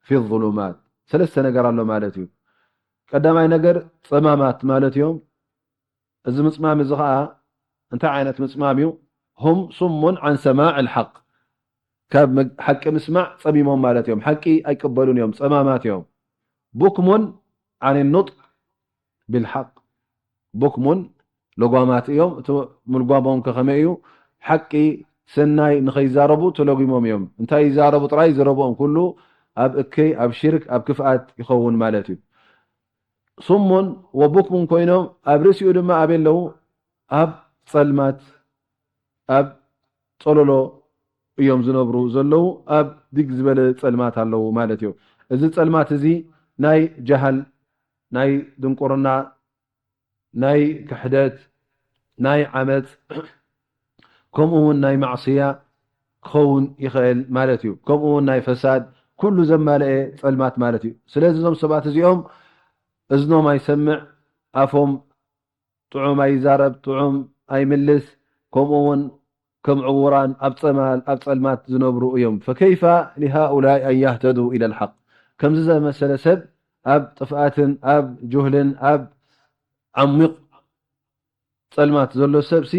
ፊ ዙሉማት። ሰለስተ ነገር ኣሎ ማለት እዩ። ቀዳማይ ነገር ጸማማት ማለት እዮም። እዚ ምጽማም እዚ ኸኣ እንታይ ዓይነት ምጽማም እዩ? ሁም ሱሙን ዓን ሰማዕ ልሓቅ። ካብ መግ-፣ ሓቂ ምስማዕ ጸሚሞም ማለት እዮም። ሓቂ ኣይቅበሉን እዮም፣ ጸማማት እዮም። ቡክሙን ዓን ኑጥቅ ቢልሓቅ። ቡክሙን ለጓማት እዮም። እቲ ምልጓሞም ከ ከመይ እዩ? ሓቂ ሰናይ ንኸይዛረቡ ተለጒሞም እዮም። እንታይ ይዛረቡ ጥራይ? ዘረብኦም ኩሉ ኣብ እከይ፣ ኣብ ሽርክ፣ ኣብ ክፍኣት ይኸውን ማለት እዩ። ሱሙን ወቡክሙን ኮይኖም ኣብ ርእሲኡ ድማ ኣበይ ኣለዉ? ኣብ ጸልማት፣ ኣብ ጸለሎ እዮም ዝነብሩ ዘለዉ። ኣብ ድግ ዝበለ ጸልማት ኣለዉ ማለት እዩ። እዚ ጸልማት እዚ ናይ ጀሃል፣ ናይ ድንቁርና፣ ናይ ክሕደት፣ ናይ ዓመጽ፣ ከምኡ እውን ናይ ማዕስያ ክኸውን ይኽእል ማለት እዩ። ከምኡ እውን ናይ ፈሳድ፣ ኩሉ ዘማልአ ጸልማት ማለት እዩ። ስለዚ እዞም ሰባት እዚኦም እዝኖም ኣይሰምዕ፣ ኣፎም ጥዑም ኣይዛረብ፣ ጥዑም ኣይምልስ፣ ከምኡ እውን ከም ዕውራን ኣብ ጸማል፣ ኣብ ጸልማት ዝነብሩ እዮም። ፈከይፈ ሊሃኡላይ ኣን ያህተዱ ኢለል ሓቅ። ከምዚ ዘመሰለ ሰብ ኣብ ጥፍኣትን ኣብ ጁህልን ኣብ ዓሚቕ ጸልማት ዘሎ ሰብሲ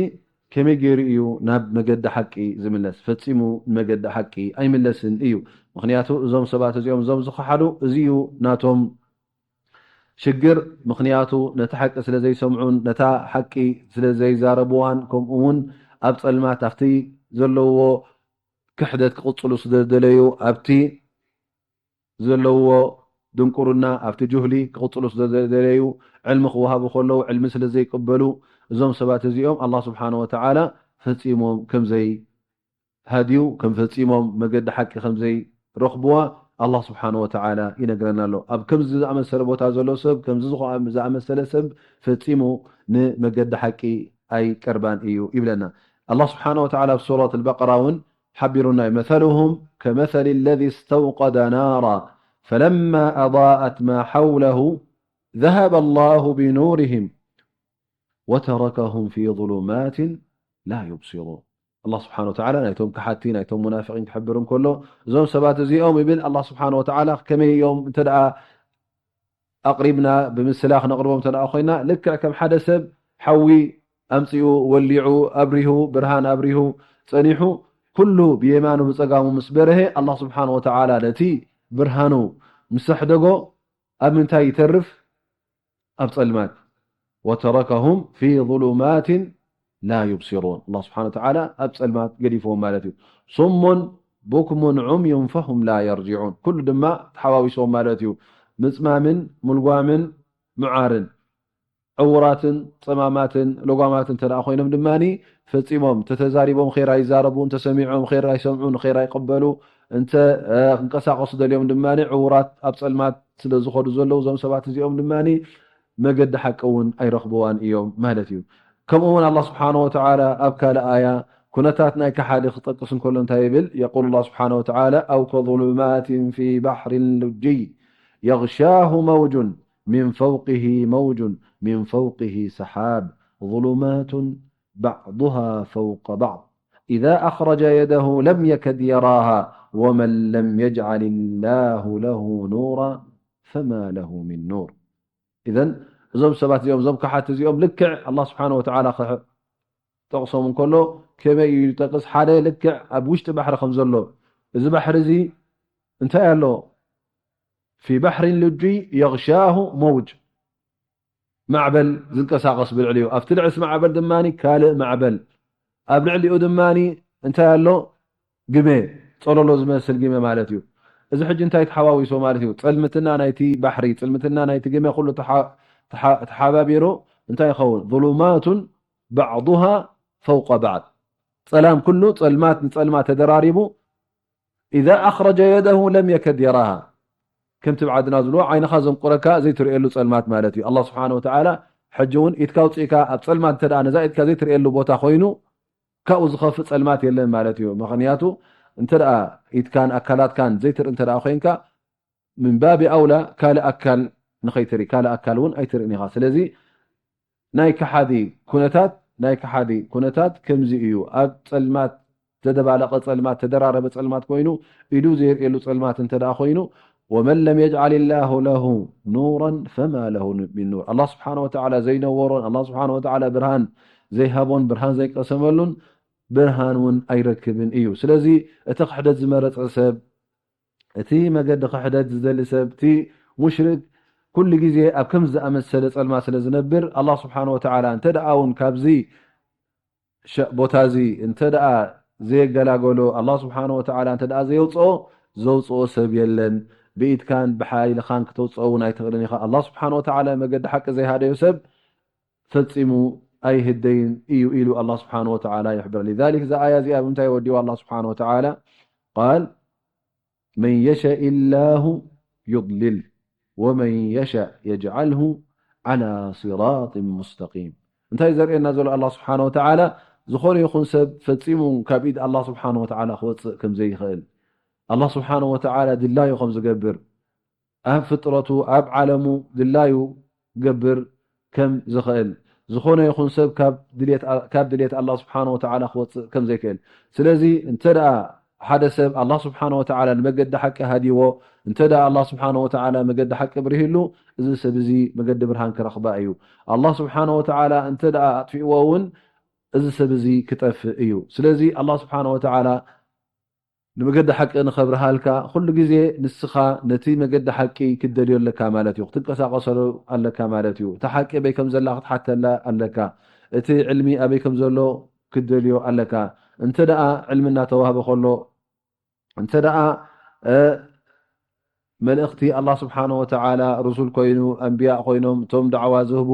ከመይ ገይሩ እዩ ናብ መገዲ ሓቂ ዝምለስ? ፈጺሙ ንመገዲ ሓቂ ኣይምለስን እዩ። ምኽንያቱ እዞም ሰባት እዚኦም እዞም ዝኸሓዱ እዚ እዩ ናቶም ሽግር። ምኽንያቱ ነቲ ሓቂ ስለ ዘይሰምዑን ነታ ሓቂ ስለ ዘይዛረብዋን ከምኡ እውን ኣብ ጸልማት ኣብቲ ዘለዎ ክሕደት ክቕጽሉ ስለ ዝደለዩ ኣብቲ ዘለዎ ድንቁርና ኣብቲ ጅህሊ ክቕጽሉ ስለ ዝደለዩ ዕልሚ ክወሃቡ ከለዉ ዕልሚ ስለ ዘይቅበሉ እዞም ሰባት እዚኦም ኣላህ ስብሓነ ወተዓላ ፈጺሞም ከም ዘይሃድዩ ከም ፈጺሞም መገዲ ሓቂ ከም ዘይረኽብዋ ኣላህ ስብሓነ ወተዓላ ይነግረና ኣሎ። ኣብ ከምዚ ዝኣመሰለ ቦታ ዘሎ ሰብ ከምዚ ዝኾ- ዝኣመሰለ ሰብ ፈጺሙ ንመገዲ ሓቂ ኣይቀርባን እዩ ይብለና። ኣላህ ስብሓነ ወተዓላ ኣብ ሱረት ኣልበቀራ እውን ሓቢሩና እዩ። مثلهم كمثل الذي استوقد نارا فلما أضاءت ما حوله ذهب الله بنورهم وتركهم في ظلمات لا يبصرون። ኣላህ ስብሓነ ወተዓላ ናይቶም ከሓድቲ ናይቶም ሙናፊቒን ክሕብር እንከሎ እዞም ሰባት እዚኦም ይብል ኣላህ ስብሓነ ወተዓላ ከመይ እዮም እንተ ደኣ ኣቕሪብና ብምስላ ክነቕርቦም እንተ ደኣ ኮይና ልክዕ ከም ሓደ ሰብ ሓዊ ኣምጺኡ ወሊዑ ኣብሪሁ ብርሃን ኣብሪሁ ጸኒሑ ኩሉ ብየማኑ ብጸጋሙ ምስ በርሀ ኣላህ ስብሓነ ወተዓላ ነቲ ብርሃኑ ምስ ኣሕደጎ ኣብ ምንታይ ይተርፍ? ኣብ ጸልማት። وتركهم في ظلمات لا يبصرون ኣላህ ስብሓነ ወተዓላ ኣብ ጸልማት ገዲፍዎም ማለት እዩ። صم بكم عمي فهم لا يرجعون ኩሉ ድማ ተሓዋዊሶም ማለት እዩ። ምጽማምን ሙልጓምን ምዓርን ዕዉራትን ጸማማትን ለጓማትን እንተ ደኣ ኮይኖም ድማ ፈጺሞም ተተዛሪቦም ኸይር ኣይዛረቡ፣ እንተሰሚዖም ኸይር ኣይሰምዑ፣ ንኸይር ኣይቕበሉ፣ እንተ ክንቀሳቐሱ ደልዮም ድማ ዕዉራት ኣብ ጸልማት ስለ ዝኸዱ ዘለዉ እዞም ሰባት እዚኦም ድማ መገዲ ሓቂ እውን ኣይረኽብዋን እዮም ማለት እዩ። ከምኡ እውን ኣላህ ስብሓነ ወተዓላ ኣብ ካልእ ኣያ ኩነታት ናይ ከሓዲ ክጠቅስ እንከሎ እንታይ ይብል? يقول الله سبحانه وتعالى أو كظلمات في بحر لجي يغشاه موج من فوقه موج من فوقه سحاب ظلمات بعضها فوق بعض إذا أخرج يده لم يكد يراها ومن لم يجعل الله له نورا فما له من نور إذن እዞም ሰባት እዚኦም እዞም ከሓድቲ እዚኦም ልክዕ ኣላህ ስብሓነ ወተዓላ ክጠቕሶም እንከሎ ከመይ እዩ ዝጠቅስ? ሓደ ልክዕ ኣብ ውሽጢ ባሕሪ ከም ዘሎ እዚ ባሕሪ እዚ እንታይ ኣሎ? في بحر لجي يغشاه موج ማዕበል ዝንቀሳቐስ ብልዕሊኡ ኣብቲ ልዕሊ ማዕበል ድማ ካልእ ማዕበል ኣብ ልዕሊኡ ድማ እንታይ ኣሎ? ግመ ጸለሎ ዝመስል ግመ ማለት እዩ። እዚ ሕጂ እንታይ ተሓዋዊሶ ማለት እዩ? ጽልምትና ናይቲ ባሕሪ ጽልምትና ናይቲ ግመ ኩሉ ተሓባቢሩ እንታይ ይኸውን? ظلمات بعضها فوق بعض ጸላም ኩሉ ጸልማት ንጸልማት ተደራሪቡ إذا أخرج يده لم يكد يراها ከምቲ ብዓድና ዝብልዎ ዓይንኻ ዘንቁረካ ዘይትርእየሉ ጸልማት ማለት እዩ። ኣላህ ስብሓነ ወተዓላ ሕጂ እውን ኢድካ ኣውፂእካ ኣብ ጸልማት እንተ ደኣ ነዛ ኢድካ ዘይትርእየሉ ቦታ ኮይኑ ካብኡ ዝኸፍእ ጸልማት የለን ማለት እዩ። ምኽንያቱ እንተ ደኣ ኢድካን ኣካላትካን ዘይትርኢ እንተ ደኣ ኮይንካ ምን ባቢ ኣውላ ካልእ ኣካል ንኸይትርኢ ካልእ ኣካል እውን ኣይትርእን ኢኻ። ስለዚ ናይ ከሓዲ ኩነታት ናይ ከሓዲ ኩነታት ከምዚ እዩ። ኣብ ጸልማት ተደባለቐ ጸልማት ተደራረበ ጸልማት ኮይኑ ኢዱ ዘይርእየሉ ጸልማት እንተ ደኣ ኮይኑ ومن لم يجعل الله له نورا فما له من نور ኣላህ ስብሓነ ወተዓላ ዘይነወሮን ኣላህ ስብሓነ ወተዓላ ብርሃን ዘይሃቦን ብርሃን ዘይቀሰመሉን ብርሃን እውን ኣይረክብን እዩ። ስለዚ እቲ ክሕደት ዝመረጸ ሰብ እቲ መገዲ ክሕደት ዝደሊ ሰብ እቲ ሙሽርክ ኩሉ ግዜ ኣብ ከምዚ ዝኣመሰለ ጸልማት ስለ ዝነብር ኣላህ ስብሓነ ወተዓላ እንተ ደኣ እውን ካብዚ ሸ- ቦታ እዚ እንተ ደኣ ዘየገላገሎ ኣላህ ስብሓነ ወተዓላ እንተ ደኣ ዘየውፅኦ ዘውፅኦ ሰብ የለን። ብኢድካን ብሓይልኻን ክተውፅኦ እውን ኣይትኽእልን ኢኻ። ኣላህ ስብሓነ ወተዓላ መገዲ ሓቂ ዘይሃደዮ ሰብ ፈጺሙ ኣይህደይን እዩ ኢሉ ኣላህ ስብሓነ ወተዓላ ይሕብር። لذلك እዛ ኣያ እዚኣ ብምንታይ ወዲዋ ኣላህ ስብሓነ ወተዓላ ቃል من يشاء الله يضلله ومن يشاء يجعله على صراط مستقيم እንታይ ዘርእየና ዘሎ ኣላህ ስብሓነ ወተዓላ ዝኾነ ይኹን ሰብ ፈጺሙ ካብ ኢድ ኣላህ ስብሓነ ወተዓላ ክወፅእ ከም ዘይኽእል ኣላህ ስብሓነ ወተዓላ ድላዩ ከም ዝገብር ኣብ ፍጥረቱ ኣብ ዓለሙ ድላዩ ክገብር ከም ዝኽእል ዝኾነ ይኹን ሰብ ካብ ድልየት ኣላህ ስብሓነ ወተዓላ ክወፅእ ከም ዘይክእል ስለዚ እንተ ደኣ ሓደ ሰብ ኣላህ ስብሓነ ወተዓላ ንመገዲ ሓቂ ሃዲዎ፣ እንተ ደኣ ኣላህ ስብሓነ ወተዓላ መገዲ ሓቂ ብርሂሉ፣ እዚ ሰብ እዚ መገዲ ብርሃን ክረኽባ እዩ። ኣላህ ስብሓነ ወተዓላ እንተ ደኣ ኣጥፊእዎ እውን፣ እዚ ሰብ እዚ ክጠፍእ እዩ። ስለዚ ኣላህ ስብሓነ ወተዓላ ንመገዲ ሓቂ ንኸብርሃልካ፣ ኩሉ ግዜ ንስኻ ነቲ መገዲ ሓቂ ክትደልዮ ኣለካ ማለት እዩ። ክትንቀሳቐሰሉ ኣለካ ማለት እዩ። እታ ሓቂ ኣበይ ከም ዘላ ክትሓተላ ኣለካ። እቲ ዕልሚ ኣበይ ከም ዘሎ ክትደልዮ ኣለካ። እንተ ደኣ ዕልሚ እናተዋህበ ከሎ፣ እንተ ደኣ፣ እ፣ መልእኽቲ ኣላህ ስብሓነ ወተዓላ፣ ሩሱል ኮይኑ፣ ኣንብያእ ኮይኖም፣ እቶም ዳዕዋ ዝህቡ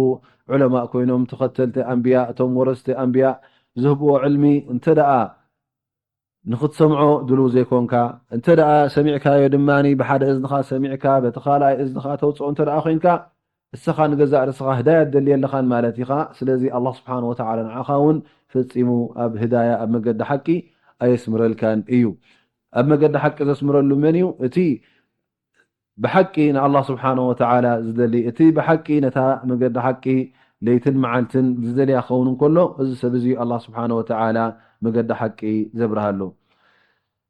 ዑለማእ ኮይኖም፣ ተኸተልቲ ኣንብያእ፣ እቶም ወረስቲ ኣንብያእ ዝህብዎ ዕልሚ እንተ ደኣ ንኽትሰምዖ ድሉው ዘይኮንካ፣ እንተ ደኣ ሰሚዕካዮ ድማ ብሓደ እዝንኻ ሰሚዕካ፣ በቲ ካልኣይ እዝንኻ ተውፅኦ እንተ ደኣ ኮይንካ፣ እስኻ ንገዛእ ርእስኻ ህዳያ ትደሊ የለኻን ማለት ኢኻ። ስለዚ ኣላህ ስብሓነ ወተዓላ ንዓኻ እውን ፈጺሙ ኣብ ህዳያ፣ ኣብ መገዲ ሓቂ ኣየስምረልካን እዩ። ኣብ መገዲ ሓቂ ዘስምረሉ መን እዩ? እቲ ብሓቂ ንኣላህ ስብሓነ ወተዓላ ዝደሊ፣ እቲ ብሓቂ ነታ መገዲ ሓቂ ለይትን መዓልትን ዝደልያ ክኸውን እንከሎ፣ እዚ ሰብ እዚ ኣላህ ስብሓነ ወተዓላ መገዲ ሓቂ ዘብርሃሉ።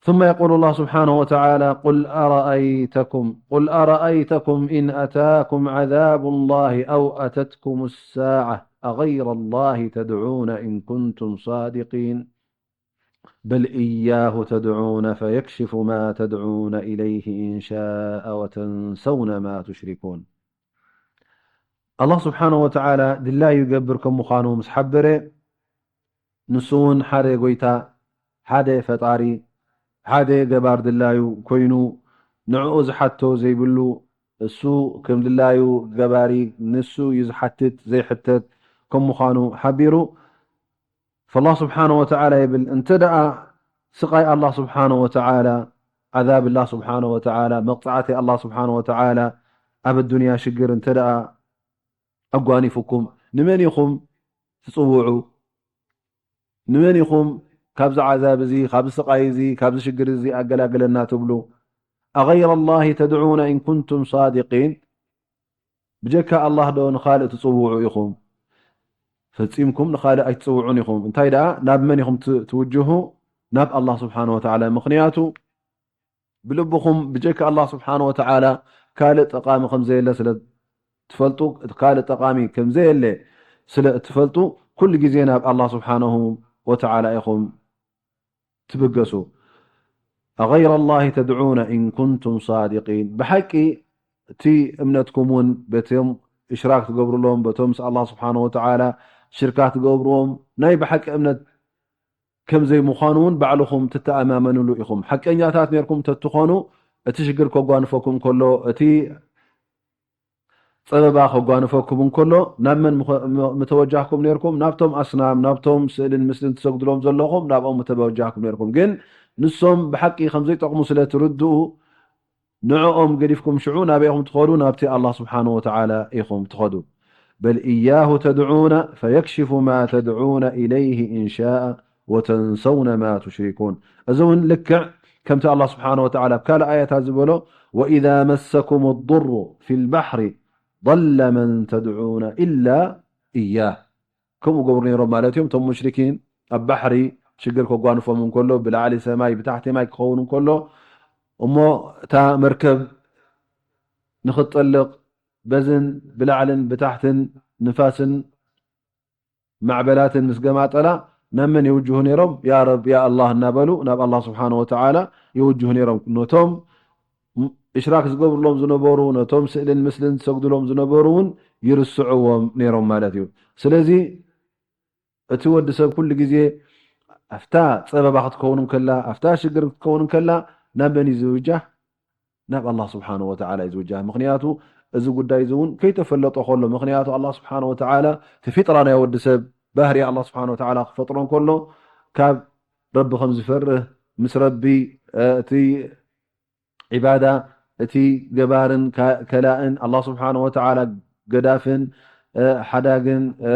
ثم يقول الله سبحانه وتعالى: قل أرأيتكم، قل أرأيتكم إن أتاكم عذاب الله أو أتتكم الساعة أغير الله تدعون إن كنتم صادقين. بل إياه تدعون فيكشف ما تدعون إليه إن شاء وتنسون ما تشركون. ኣላህ ስብሓነ ወተዓላ ድላዩ ይገብር ከም ምዃኑ ምስ ሓበረ፣ ንሱ እውን ሓደ ጎይታ፣ ሓደ ፈጣሪ፣ ሓደ ገባር ድላዩ ኮይኑ፣ ንዕኡ ዝሓቶ ዘይብሉ፣ እሱ ከም ድላዩ ገባሪ፣ ንሱ እዩ ዝሓትት ዘይሕተት ከም ምዃኑ ሓቢሩ፣ ፈላህ ስብሓነ ወተዓላ ይብል፣ እንተ ደኣ ስቓይ ኣላህ ስብሓነ ወተዓላ፣ ዓዛብ ኣላህ ስብሓነ ወተዓላ፣ መቕጻዕቲ ኣላህ ስብሓነ ወተዓላ ኣብ ኣዱንያ ሽግር እንተ ደኣ ኣጓኒፉኩም፣ ንመን ኢኹም ትጽውዑ? ንመን ኢኹም ካብዚ ዓዛብ እዚ፣ ካብዚ ስቓይ እዚ፣ ካብዚ ሽግር እዚ ኣገላግለና ትብሉ? ኣገይረ ኣላሂ ተድዑነ ኢን ኩንቱም ሳዲቂን? ብጀካ ኣላህ ዶ ንኻልእ ትጽውዑ ኢኹም? ፈጺምኩም ንኻልእ ኣይትጽውዑን ኢኹም። እንታይ ደኣ፣ ናብ መን ኢኹም ት-፣ ትውጅሁ? ናብ ኣላህ ስብሓነ ወተዓላ። ምኽንያቱ፣ ብልብኹም ብጀካ ኣላህ ስብሓነ ወተዓላ ካልእ ጠቓሚ ከም ዘየለ ስለ ትፈልጡ፣ እቲ ካልእ ጠቓሚ ከም ዘየለ ስለ እትፈልጡ፣ ኩሉ ግዜ ናብ ኣላህ ስብሓነሁ ወተዓላ ኢኹም ትብገሱ። ኣገይረ ኣላሂ ተድዑነ ኢን ኩንቱም ሳዲቂን። ብሓቂ እቲ እምነትኩም እውን በቶም እሽራክ ትገብሩሎም፣ በቶም ምስ ኣላህ ስብሓነ ወተዓላ ሽርካ ትገብርዎም ናይ ብሓቂ እምነት ከም ዘይምዃኑ እውን ባዕልኹም ትተኣማመንሉ ኢኹም። ሓቀኛታት ኔርኩም ተትኾኑ፣ እቲ ሽግር ከጓንፈኩም ከሎ፣ እቲ ጸበባ ከጓንፈኩም እንከሎ፣ ናብ መን ምኸ-፣ ም-፣ ምተወጃህኩም ኔርኩም? ናብቶም ኣስናም፣ ናብቶም ስእልን ምስልን ትሰግድሎም ዘለኹም፣ ናብኦም ምተወጃህኩም ኔርኩም። ግን ንሶም ብሓቂ ከም ዘይጠቕሙ ስለ ትርድኡ፣ ንዕኦም ገዲፍኩም ሽዑ ናበይ ኢኹም ትኸዱ? ናብቲ ኣላህ ስብሓነ ወተዓላ ኢኹም ትኸዱ። በል ኢያሁ ተድዑነ ፈየክሽፉ ማ ተድዑነ ኢለይሂ ኢን ሻአ ወተንሰውነ ማ ቱሽሪኩን። እዚ እውን ልክዕ ከምቲ ኣላህ ስብሓነ ወተዓላ ኣብ ካልእ ኣያታት ዝበሎ፣ ወኢዛ መሰኩም ዱሩ ፊል ባሕሪ ضل من تدعون إلا إياه። ከምኡ ገብሩ ነይሮም ማለት እዮም። እቶም ሙሽሪኪን ኣብ ባሕሪ ሽግር ከጓንፎም እንከሎ፣ ብላዕሊ ሰማይ ብታሕቲ ማይ ክኸውን እንከሎ፣ እሞ እታ መርከብ ንኽትጠልቕ በዝን ብላዕልን ብታሕትን ንፋስን ማዕበላትን ምስ ገማጠላ፣ ናብ መን ይውጅሁ ነይሮም? ያ ረብ፣ ያ ኣላህ እናበሉ ናብ ኣላህ ስብሓነ ወተዓላ ይውጅሁ ነይሮም። ነቶም እሽራክ ዝገብሩሎም ዝነበሩ፣ ነቶም ስእልን ምስልን ዝሰግዱሎም ዝነበሩ እውን ይርስዕዎም ነይሮም ማለት እዩ። ስለዚ እቲ ወዲ ሰብ ኩሉ ግዜ ኣብታ ጸበባ ክትከውን እንከላ፣ ኣብታ ሽግር ክትከውን እንከላ፣ ናብ መን እዩ ዝውጃህ? ናብ ኣላህ ስብሓነ ወተዓላ እዩ ዝውጃህ። ምኽንያቱ እዚ ጉዳይ እዚ እውን ከይተፈለጦ ከሎ፣ ምኽንያቱ ኣላህ ስብሓነ ወተዓላ እቲ ፊጥራ ናይ ወዲ ሰብ ባህሪ ኣላህ ስብሓነ ወተዓላ ክፈጥሮ እንከሎ፣ ካብ ረቢ ከም ዝፈርህ፣ ምስ ረቢ፣ እ፣ እቲ ዒባዳ፣ እቲ ገባርን ካ-፣ ከላእን፣ ኣላህ ስብሓነ ወተዓላ ገዳፍን፣ እ፣ ሓዳግን፣ እ፣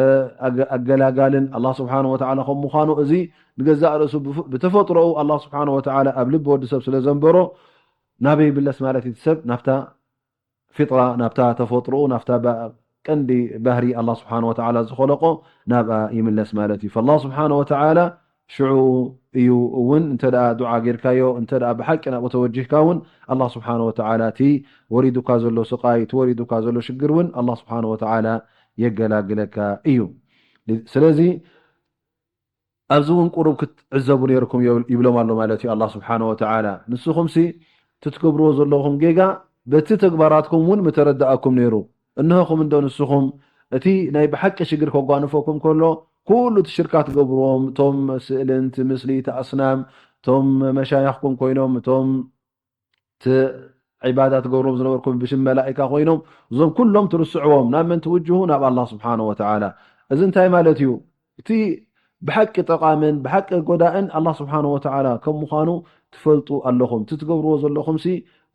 ኣገ-፣ ኣገላጋልን ኣላህ ስብሓነ ወተዓላ ከም ምዃኑ፣ እዚ ንገዛእ ርእሱ ብፍ-፣ ብተፈጥሮኡ ኣላህ ስብሓነ ወተዓላ ኣብ ልቢ ወዲ ሰብ ስለ ዘንበሮ፣ ናበይ ይምለስ ማለት እዩ? እቲ ሰብ ናብታ ፊጥራ፣ ናብታ ተፈጥሮኡ፣ ናብታ ባ-፣ ቀንዲ ባህሪ ኣላህ ስብሓነ ወተዓላ ዝኸለቆ፣ ናብኣ ይምለስ ማለት እዩ። ፈላህ ስብሓነ ወተዓላ ሽዑ እዩ እውን እንተ ደኣ ዱዓ ጌርካዮ፣ እንተ ደኣ ብሓቂ ናብኡ ተወጂህካ እውን ኣላህ ስብሓነ ወተዓላ እቲ ወሪዱካ ዘሎ ስቓይ፣ እቲ ወሪዱካ ዘሎ ሽግር እውን ኣላህ ስብሓነ ወተዓላ የገላግለካ እዩ። ስለዚ ኣብዚ እውን ቁሩብ ክትዕዘቡ ነይርኩም ይብሎም ኣሎ ማለት እዩ ኣላህ ስብሓነ ወተዓላ። ንስኹምሲ እቲ ትገብርዎ ዘለኹም ጌጋ በቲ ተግባራትኩም እውን ምተረድኣኩም ነይሩ። እንሆኹም እንዶ ንስኹም እቲ ናይ ብሓቂ ሽግር ከጓንፈኩም ከሎ ኩሉ እቲ ሽርካ ትገብርዎም እቶም ስእልን እቲ ምስሊ እቲ ኣስናም እቶም መሻይኽኩም ኮይኖም እቶም እቲ ዒባዳ ትገብርዎም ዝነበርኩም ብሽም መላኢካ ኮይኖም እዞም ኩሎም ትርስዕዎም ናብ መን ትውጅሁ ናብ ኣላህ ስብሓነ ወተዓላ። እዚ እንታይ ማለት እዩ? እቲ ብሓቂ ጠቓምን ብሓቂ ጎዳእን ኣላህ ስብሓነ ወተዓላ ከም ምዃኑ ትፈልጡ ኣለኹም። እቲ ትገብርዎ ዘለኹምሲ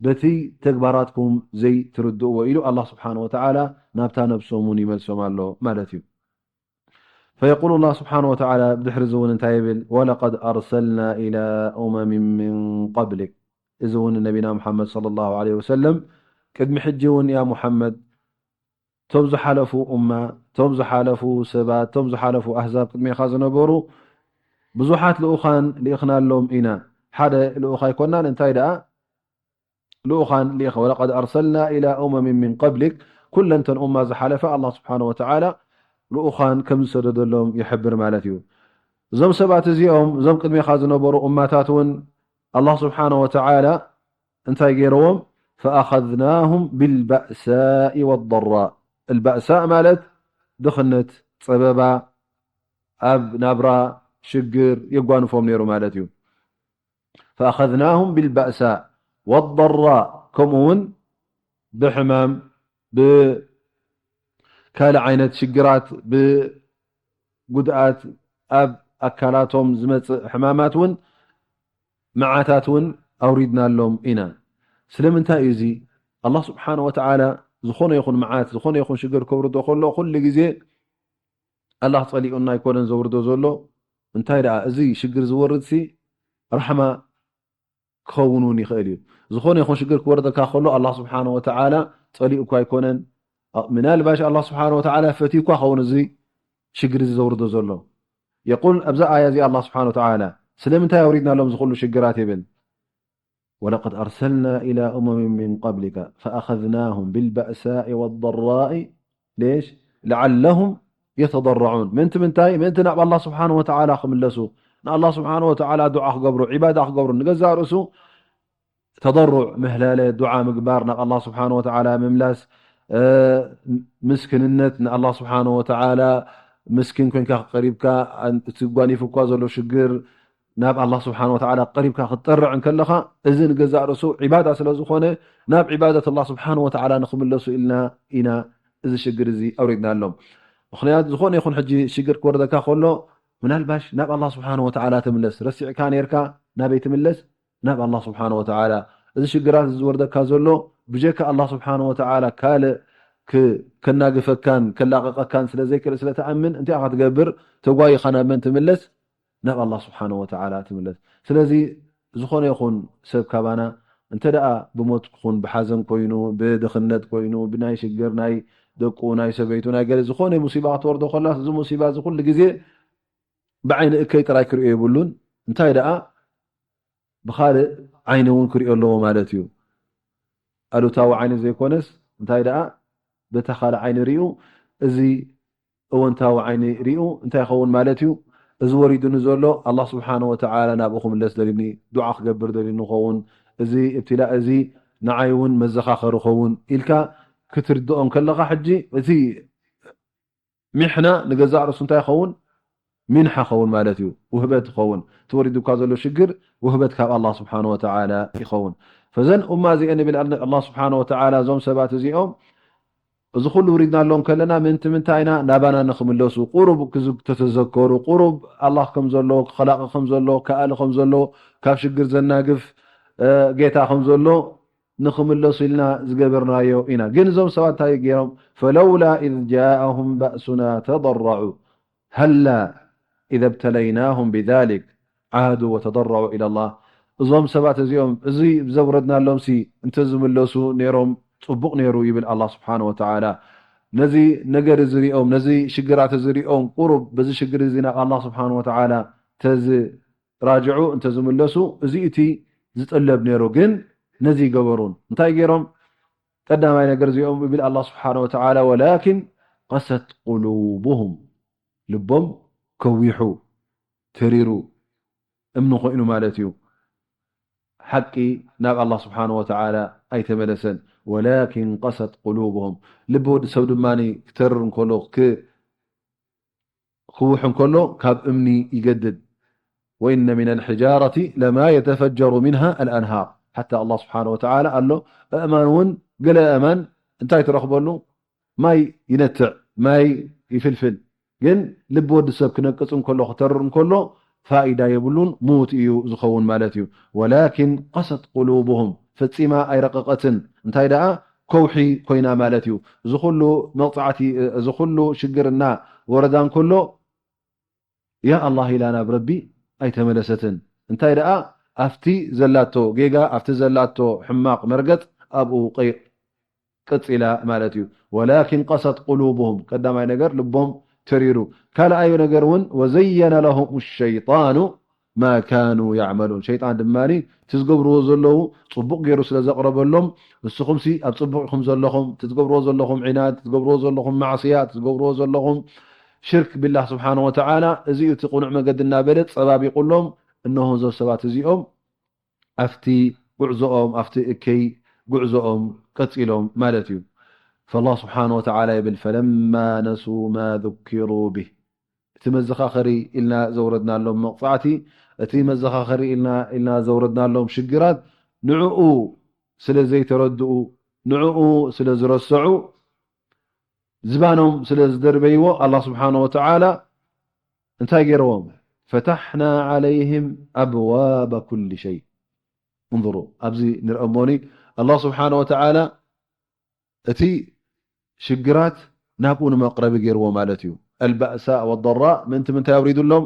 በቲ ተግባራትኩም ዘይትርድእዎ ኢሉ ኣላህ ስብሓነ ወተዓላ ናብታ ነብሶም እውን ይመልሶም ኣሎ ማለት እዩ። فيقول الله سبحانه وتعالى ብድሕሪ እዚ እውን እንታይ ይብል? ولقد أرسلنا إلى أمم من قبلك እዚ እውን ነቢና ሙሓመድ صلى الله عليه وسلم ቅድሚ ሕጂ እውን ያ ሙሓመድ ቶም ዝሓለፉ ኡማ፣ ቶም ዝሓለፉ ሰባት፣ ቶም ዝሓለፉ ኣህዛብ ቅድሜኻ ዝነበሩ ብዙሓት ልኡኻን ልኢኽናሎም ኢና። ሓደ ልኡኽ ኣይኮናን፣ እንታይ ደኣ ልኡኻን ልኢኸ። ولقد أرسلنا إلى أمم من قبلك ኩለን ተን ኡማ ዝሓለፈ ኣላህ ስብሓነ ወተዓላ ልኡኻን ከም ዝሰደደሎም ይሕብር ማለት እዩ። እዞም ሰባት እዚኦም እዞም ቅድሜኻ ዝነበሩ ኡማታት እውን ኣላህ ስብሓነ ወተዓላ እንታይ ገይርዎም? فأخذناهم بالبأساء والضراء البأساء ማለት ድኽነት፣ ጸበባ፣ ኣብ ናብራ ሽግር የጓንፎም ነይሩ ማለት እዩ። فأخذناهم بالبأساء والضراء ከምኡ እውን ብሕማም ብካልእ ዓይነት ሽግራት ብጉድኣት ኣብ ኣካላቶም ዝመፅእ ሕማማት እውን መዓታት እውን ኣውሪድናሎም ኢና። ስለምንታይ እዩ እዚ? ኣላህ ስብሓነ ወተዓላ ዝኾነ ይኹን መዓት ዝኾነ ይኹን ሽግር ከውርዶ ከሎ ኩሉ ግዜ ኣላህ ፀሊኡና ኣይኮነን ዘውርዶ ዘሎ። እንታይ ደኣ እዚ ሽግር ዝወርድሲ ራሕማ ክኸውን እውን ይኽእል እዩ። ዝኾነ ይኹን ሽግር ክወርደካ ከሎ ኣላህ ስብሓነ ወተዓላ ፀሊኡ እኳ ኣይኮነን። ምናልባሽ ኣላህ ስብሓነ ወተዓላ ፈትዩ እኳ ኸውን እዚ ሽግር እዚ ዘውርዶ ዘሎ። የቁል ኣብዛ ኣያ እዚ ኣላህ ስብሓነ ወተዓላ ስለምንታይ ኣውሪድናሎም እዚ ኩሉ ሽግራት ይብል። ولقد أرسلنا إلى أمم من قبلك فأخذناهم بالبأساء والضراء ليش لعلهم يتضرعون ምእንቲ ምንታይ ምእንቲ ናብ ኣላህ ስብሓነ ወተዓላ ክምለሱ ንኣላህ ስብሓነ ወተዓላ ዱዓ ክገብሩ ዒባዳ ክገብሩ ንገዛእ ርእሱ ተضرع ምህላለ ዱዓ ምግባር ናብ ኣላህ ስብሓነ ወተዓላ ምምላስ ምስክንነት ንኣላህ ስብሓነ ወተዓላ ምስኪን ኮይንካ ቀሪብካ እቲ ጓኒፉ እኳ ዘሎ ሽግር ናብ ኣላህ ስብሓነ ወተዓላ ቀሪብካ ክትጠርዕ እንከለኻ እዚ ንገዛእ ርእሱ ዒባዳ ስለ ዝኾነ ናብ ዒባደት ኣላህ ስብሓነ ወተዓላ ንኽምለሱ ኢልና ኢና እዚ ሽግር እዚ ኣውሪድናሎም። ምኽንያቱ ዝኾነ ይኹን ሕጂ ሽግር ክወርደካ ከሎ ምናልባሽ ናብ ኣላህ ስብሓነ ወተዓላ ትምለስ። ረሲዕካ ነይርካ ናበይ ትምለስ? ናብ ኣላህ ስብሓነ ወተዓላ። እዚ ሽግራት እዚ ዝወርደካ ዘሎ ብጀካ ኣላህ ስብሓነ ወተዓላ ካልእ ከናግፈካን ከላቐቐካን ስለ ዘይክእል ስለ ትኣምን እንታይ ኢኻ ትገብር? ተጓይኻ ናብ መን ትምለስ? ናብ ኣላህ ስብሓነ ወተዓላ ትምለስ። ስለዚ ዝኾነ ይኹን ሰብ ካባና እንተ ደኣ ብሞት ክኹን ብሓዘን ኮይኑ ብድኽነት ኮይኑ ብናይ ሽግር ናይ ደቁ ናይ ሰበይቱ ናይ ገለ ዝኾነ ሙሲባ ክትወርዶ ከላስ እዚ ሙሲባ እዚ ኩሉ ግዜ ብዓይኒ እከይ ጥራይ ክርእዮ የብሉን። እንታይ ደኣ ብኻልእ ዓይኒ እውን ክርእዮ ኣለዎ ማለት እዩ። ኣሉታዊ ዓይኒ ዘይኮነስ እንታይ ደኣ በታ ካልእ ዓይኒ ሪኡ እዚ እወንታዊ ዓይኒ ሪኡ እንታይ ይኸውን ማለት እዩ? እዚ ወሪዱኒ ዘሎ ኣላህ ስብሓነ ወተዓላ ናብኡ ክምለስ ደልዩኒ፣ ዱዓ ክገብር ደልዩኒ ኸውን፣ እዚ እብትላእ እዚ ንዓይ እውን መዘኻኸሪ ኸውን ኢልካ ክትርድኦ እንከለኻ ሕጂ እቲ ሚሕና ንገዛእ ርእሱ እንታይ ይኸውን? ሚንሓ ይኸውን ማለት እዩ። ውህበት ይኸውን። እቲ ወሪዱካ ዘሎ ሽግር ውህበት ካብ ኣላህ ስብሓነ ወተዓላ ይኸውን። ፈዘን ኡማ እዚአን ይብል ኣላህ ስብሓነ ወተዓላ እዞም ሰባት እዚኦም እዚ ኩሉ ውሪድናሎም ከለና ምንቲ ምንታይ ኢና ናባና ንኽምለሱ ቁሩብ ክዝ- ተተዘከሩ ቁሩብ ኣላህ ከም ዘሎ ክኸላቂ ከም ዘሎ ክኣሊ ከም ዘሎ ካብ ሽግር ዘናግፍ እ፣ ጌታ ከም ዘሎ ንኽምለሱ ኢልና ዝገበርናዮ ኢና። ግን እዞም ሰባት እንታይ ገይሮም? فلولا إذ جاءهم بأسنا تضرعوا هلا إذا ابتليناهم بذلك عادوا وتضرعوا إلى الله እዞም ሰባት እዚኦም እዚ ዘውረድናሎምሲ እንተዝምለሱ ነይሮም ጽቡቕ ነይሩ ይብል ኣላህ ስብሓን ወተዓላ። ነዚ ነገር እዚ ሪኦም ነዚ ሽግራት እዚ ሪኦም ቁሩብ በዚ ሽግር እዚ ናብ ኣላህ ስብሓን ወተዓላ እንተዝራጅዑ፣ እንተዝምለሱ፣ እዚ እቲ ዝጥለብ ነይሩ። ግን ነዚ ይገበሩን። እንታይ ገይሮም? ቀዳማይ ነገር እዚኦም ይብል ኣላህ ስብሓነ ወተዓላ፣ "ወላኪን ቀሰት ቁሉቡሁም"፣ ልቦም ከዊሑ፣ ተሪሩ፣ እምኒ ኮይኑ ማለት እዩ። ሓቂ ናብ ኣላህ ስብሓነ ወተዓላ ኣይተመለሰን። "ወላኪን ቀሰት ቁሉቡሁም"፣ ልቢ ወዲ ሰብ ድማ ክተርር እንከሎ፣ ክ-፣ ክውሕ እንከሎ ካብ እምኒ ይገድድ። "ወኢነ ሚነል ሒጃረቲ ለማ የተፈጀሩ ሚንሃ ኣልኣንሃር"፣ ሓታ ኣላህ ስብሓነ ወተዓላ ኣሎ፣ ኣእማን እውን፣ ገለ ኣእማን እንታይ ትረኽበሉ? ማይ ይነትዕ፣ ማይ ይፍልፍል። ግን ልቢ ወዲ ሰብ ክነቅጽ እንከሎ፣ ክተርር እንከሎ፣ ፋኢዳ የብሉን፣ ምዉት እዩ ዝኸውን ማለት እዩ። "ወላኪን ቀሰት ቁሉቡሁም"፣ ፈጺማ ኣይረቐቐትን። እንታይ ደኣ? ከውሒ ኮይና ማለት እዩ። እዚ ኩሉ መቕጻዕቲ፣ እዚ ኩሉ ሽግርና ወረዳ እንከሎ፣ ያ ኣላህ ኢላ ናብ ረቢ ኣይተመለሰትን። እንታይ ደኣ? ኣብቲ ዘላቶ ጌጋ፣ ኣብቲ ዘላቶ ሕማቕ መርገጽ ኣብኡ ቀይ-፣ ቀጺላ ማለት እዩ። "ወላኪን ቀሰት ቁሉቡሁም"፣ ቀዳማይ ነገር ልቦም ተሪሩ። ካልኣዩ ነገር እውን፣ "ወዘየነ ለሁም ሸይጣኑ ማ ካኑ ያዕመሉን"፣ ሸይጣን ድማ እቲ ዝገብርዎ ዘለዉ ጽቡቕ ገይሩ ስለ ዘቕረበሎም፣ "ንስኹምሲ ኣብ ጽቡቕ ኢኹም ዘለኹም፣ እቲ ትገብርዎ ዘለኹም ዒናድ፣ እቲ ትገብርዎ ዘለኹም ማዕስያ፣ እቲ ትገብርዎ ዘለኹም ሽርክ ቢላህ ስብሓነ ወተዓላ፣ እዚ እዩ እቲ ቅኑዕ መገዲ" እናበለ ጸባቢቑሎም፣ እነሆ እዞም ሰባት እዚኦም ኣብቲ ጉዕዞኦም፣ ኣብቲ እከይ ጉዕዞኦም ቀጺሎም ማለት እዩ። ፈላህ ስብሓነ ወተዓላ ይብል፣ "ፈለማ ነሱ ማ ذكروا به"፣ እቲ መዘኻኸሪ ኢልና ዘውረድናሎም መቕጻዕቲ፣ እቲ መዘኻኸሪ ኢልና፣ ኢልና ዘውረድናሎም ሽግራት፣ ንዕኡ ስለ ዘይተረድኡ፣ ንዕኡ ስለ ዝረሰዑ፣ ዝባኖም ስለ ዝደርበይዎ፣ ኣላህ ስብሓነ ወተዓላ እንታይ ገይርዎም? "ፈታሕና ዓለይህም ኣብዋበ ኩሊ ሸይ።" እንظሩ፣ ኣብዚ ንርአ እሞኒ፣ ኣላህ ስብሓነ ወተዓላ እቲ ሽግራት ናብኡ ንመቕረቢ ገይርዎ ማለት እዩ። ኣልባእሳእ ወደራእ ምእንቲ ምንታይ ኣውሪዱሎም?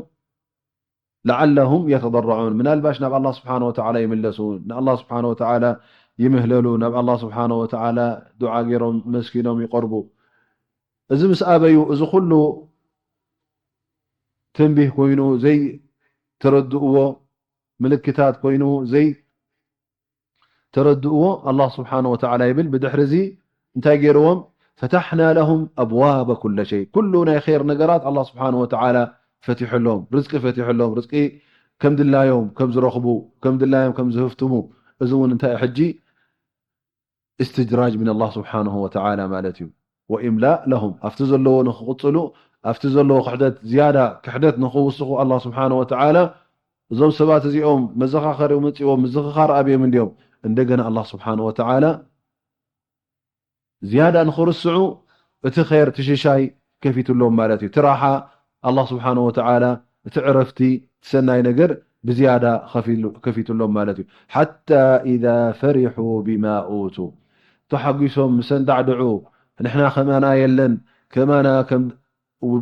ለዓለሁም የተደረዑን፣ ምናልባሽ ናብ ኣላህ ስብሓነ ወተዓላ ይምለሱ፣ ንኣላህ ስብሓነ ወተዓላ ይምህለሉ፣ ናብ ኣላህ ስብሓነ ወተዓላ ዱዓ ገይሮም መስኪኖም ይቐርቡ። እዚ ምስ ኣበዩ፣ እዚ ኩሉ ተንቢህ ኮይኑ ዘይተረድእዎ፣ ምልክታት ኮይኑ ዘይተረድእዎ፣ ኣላህ ስብሓነ ወተዓላ ይብል፣ ብድሕሪ እዚ እንታይ ገይርዎም? ፈታሕና ለሁም ኣብዋበ ኩለ ሸይ፣ ኩሉ ናይ ኸይር ነገራት ኣላህ ስብሓነ ወተዓላ ፈቲሑሎም፣ ርዝቂ ፈቲሑሎም፣ ርዝቂ ከም ድላዮም ከም ዝረኽቡ፣ ከም ድላዮም ከም ዝህፍትሙ። እዚ እውን እንታይ እዩ ሕጂ? እስትድራጅ ምን ኣላህ ስብሓንሁ ወተዓላ ማለት እዩ። ወኢምላእ ለሁም፣ ኣብቲ ዘለዎ ንኽቕጽሉ፣ ኣብቲ ዘለዎ ክሕደት ዝያዳ ክሕደት ንኽውስኹ ኣላህ ስብሓንሁ ወተዓላ እዞም ሰባት እዚኦም መዘኻኸሪ መጺዎም ምዝኽኻር ኣብዮም እንድዮም። እንደገና ኣላህ ስብሓንሁ ወተዓላ ዝያዳ ንኽርስዑ እቲ ኸይር፣ እቲ ሽሻይ ከፊቱሎም ማለት እዩ። እቲ ራሓ ኣላህ ስብሓንሁ ወተዓላ፣ እቲ ዕረፍቲ፣ እቲ ሰናይ ነገር ብዝያዳ ኸፊሉ-፣ ከፊቱሎም ማለት እዩ። ሓታ ኢዛ ፈሪሑ ቢማ ኡቱ፣ ተሓጒሶም ምስ ኣንዳዕድዑ፣ ንሕና ከማና የለን፣ ከማና ከም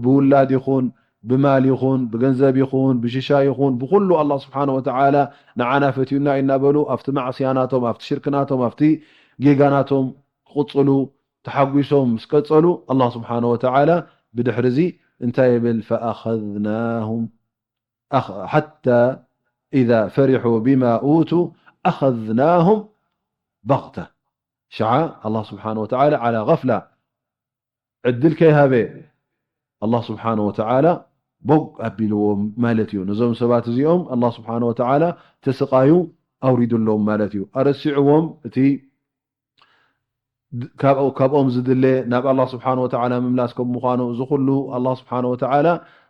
ብውላድ ይኹን፣ ብማል ይኹን፣ ብገንዘብ ይኹን፣ ብሽሻይ ይኹን፣ ብኹሉ ኣላህ ስብሓንሁ ወተዓላ ንዓና ፈትዩና እዩ እናበሉ፣ ኣብቲ ማዕስያ ናቶም፣ ኣብቲ ሽርክ ናቶም፣ ኣብቲ ጌጋ ናቶም ክቕጽሉ ተሓጒሶም ምስ ቀጸሉ፣ ኣላህ ስብሓንሁ ወተዓላ ብድሕሪ እዚ እንታይ ይብል? ፈኣኸዝናሁም ኣኽ-፣ ሓታ ኢዛ ፈሪሑ ቢማ ኡቱ ኣኸዝናሁም በግተ። ሽዓ ኣላህ ስብሓንሁ ወተዓላ ዓላ ገፍላ ዕድል ከይሃበ ኣላህ ስብሓንሁ ወተዓላ ቦግ ኣቢልዎም ማለት እዩ። ነዞም ሰባት እዚኦም ኣላህ ስብሓንሁ ወተዓላ ተስቓዩ ኣውሪዱሎም ማለት እዩ። ኣረሲዕዎም እቲ ድ-፣ ካብ-፣ ካብኦም ዝድለ ናብ ኣላህ ስብሓንሁ ወተዓላ ምምላስ ከም ምዃኑ፣ እዚ ኩሉ ኣላህ ስብሓንሁ ወተዓላ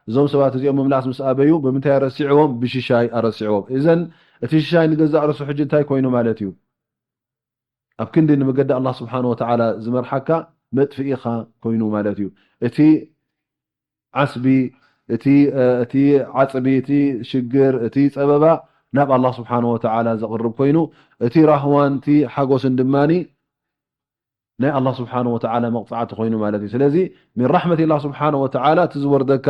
እዞም ሰባት እዚኦም ምምላስ ምስ ኣበዩ ብምንታይ ኣረሲዕዎም? ብሽሻይ ኣረሲዕዎም። እዘን እቲ ሽሻይ ንገዛእ ርእሱ ሕጂ እንታይ ኮይኑ ማለት እዩ? ኣብ ክንዲ ንመገዲ ኣላህ ስብሓንሁ ወተዓላ ዝመርሓካ መጥፍኢኻ ኮይኑ ማለት እዩ። እቲ ዓስቢ፣ እቲ፣ እ፣ እቲ ዓጽቢ፣ እቲ ሽግር፣ እቲ ጸበባ ናብ ኣላህ ስብሓንሁ ወተዓላ ዘቕርብ ኮይኑ፣ እቲ ራህዋን እቲ ሓጎስን ድማኒ ናይ ኣላህ ስብሓንሁ ወተዓላ መቕጻዕቲ ኮይኑ ማለት እዩ። ስለዚ ምን ራሕመት ኣላህ ስብሓንሁ ወተዓላ እቲ ዝወርደካ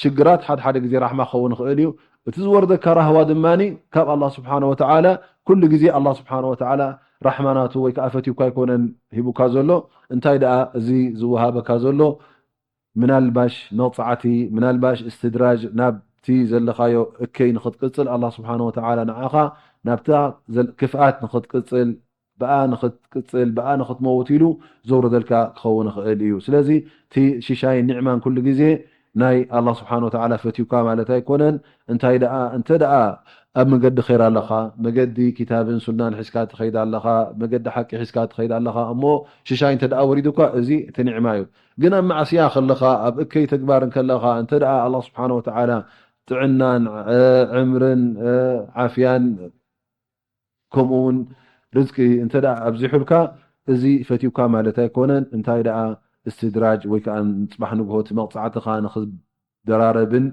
ሽግራት ሓደ ሓደ ግዜ ራሕማ ክኸውን ይኽእል እዩ። እቲ ዝወርደካ ራህዋ ድማኒ ካብ ኣላህ ስብሓንሁ ወተዓላ፣ ኩሉ ግዜ ኣላህ ስብሓንሁ ወተዓላ ራሕማ ናቱ ወይ ከዓ ፈትዩካ ኣይኮነን ሂቡካ ዘሎ። እንታይ ደኣ እዚ ዝወሃበካ ዘሎ ምናልባሽ መቕጻዕቲ፣ ምናልባሽ እስትድራጅ ናብ እቲ ዘለኻዮ እከይ ንኽትቅጽል፣ ኣላህ ስብሓነ ወተዓላ ንዓኻ ናብታ ዘል-፣ ክፍኣት ንኽትቅጽል፣ ብኣ ንኽትቅጽል፣ ብኣ ንኽትመውት ኢሉ ዘውረደልካ ክኸውን ይኽእል እዩ። ስለዚ እቲ ሽሻይን ኒዕማን ኩሉ ግዜ ናይ ኣላህ ስብሓነ ወተዓላ ፈትዩካ ማለት ኣይኮነን። እንታይ ደኣ፣ እንተ ደኣ ኣብ መገዲ ኸይር ኣለኻ፣ መገዲ ኪታብን ሱናን ሒዝካ ትኸይድ ኣለኻ፣ መገዲ ሓቂ ሒዝካ ትኸይድ ኣለኻ፣ እሞ ሽሻይ እንተ ደኣ ወሪዱካ፣ እዚ እቲ ኒዕማ እዩ። ግን ኣብ ማዕስያ ከለኻ፣ ኣብ እከይ ተግባር እንከለኻ፣ እንተ ደኣ ኣላህ ስብሓነ ወተዓላ ጥዕናን፣ እ፣ ዕምርን፣ እ፣ ዓፍያን፣ ከምኡ እውን ርዝቂ እንተ ደኣ ኣብዚሑልካ፣ እዚ ፈትዩካ ማለት ኣይኮነን። እንታይ ደኣ እስትድራጅ ወይ ከኣ ጽባሕ ንግሆ እቲ መቕጻዕትኻ ንኽደራረብን፣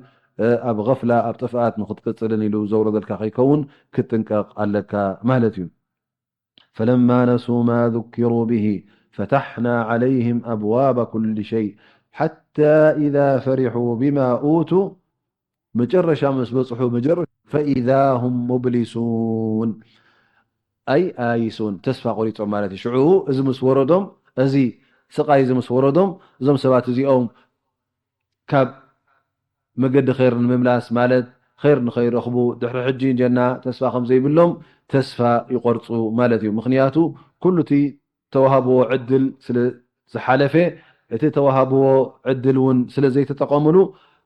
እ፣ ኣብ ገፍላ፣ ኣብ ጥፍኣት ንኽትቅጽልን ኢሉ ዘውረደልካ ከይከውን ክትጥንቀቕ ኣለካ ማለት እዩ። فلما نسوا ما ذكروا به فتحنا عليهم أبواب كل شيء حتى إذا فرحوا بما أوتوا መጨረሻ ምስ በጽሑ መጨረሻ فإذا هم مبلسون ኣይ ኣይሱን ተስፋ ቆሪጾም ማለት እዩ። ሽዑ እዚ ምስ ወረዶም፣ እዚ ስቓይ እዚ ምስ ወረዶም፣ እዞም ሰባት እዚኦም ካብ መገዲ ኸይር ንምምላስ ማለት ኸይር ንኸይረኽቡ ድሕሪ ሕጂ ጀና ተስፋ ከም ዘይብሎም ተስፋ ይቆርጹ ማለት እዩ። ምኽንያቱ ኩሉ እቲ ተዋህብዎ ዕድል ስለ ዝሓለፈ፣ እቲ ተዋህብዎ ዕድል እውን ስለ ዘይተጠቐምሉ፣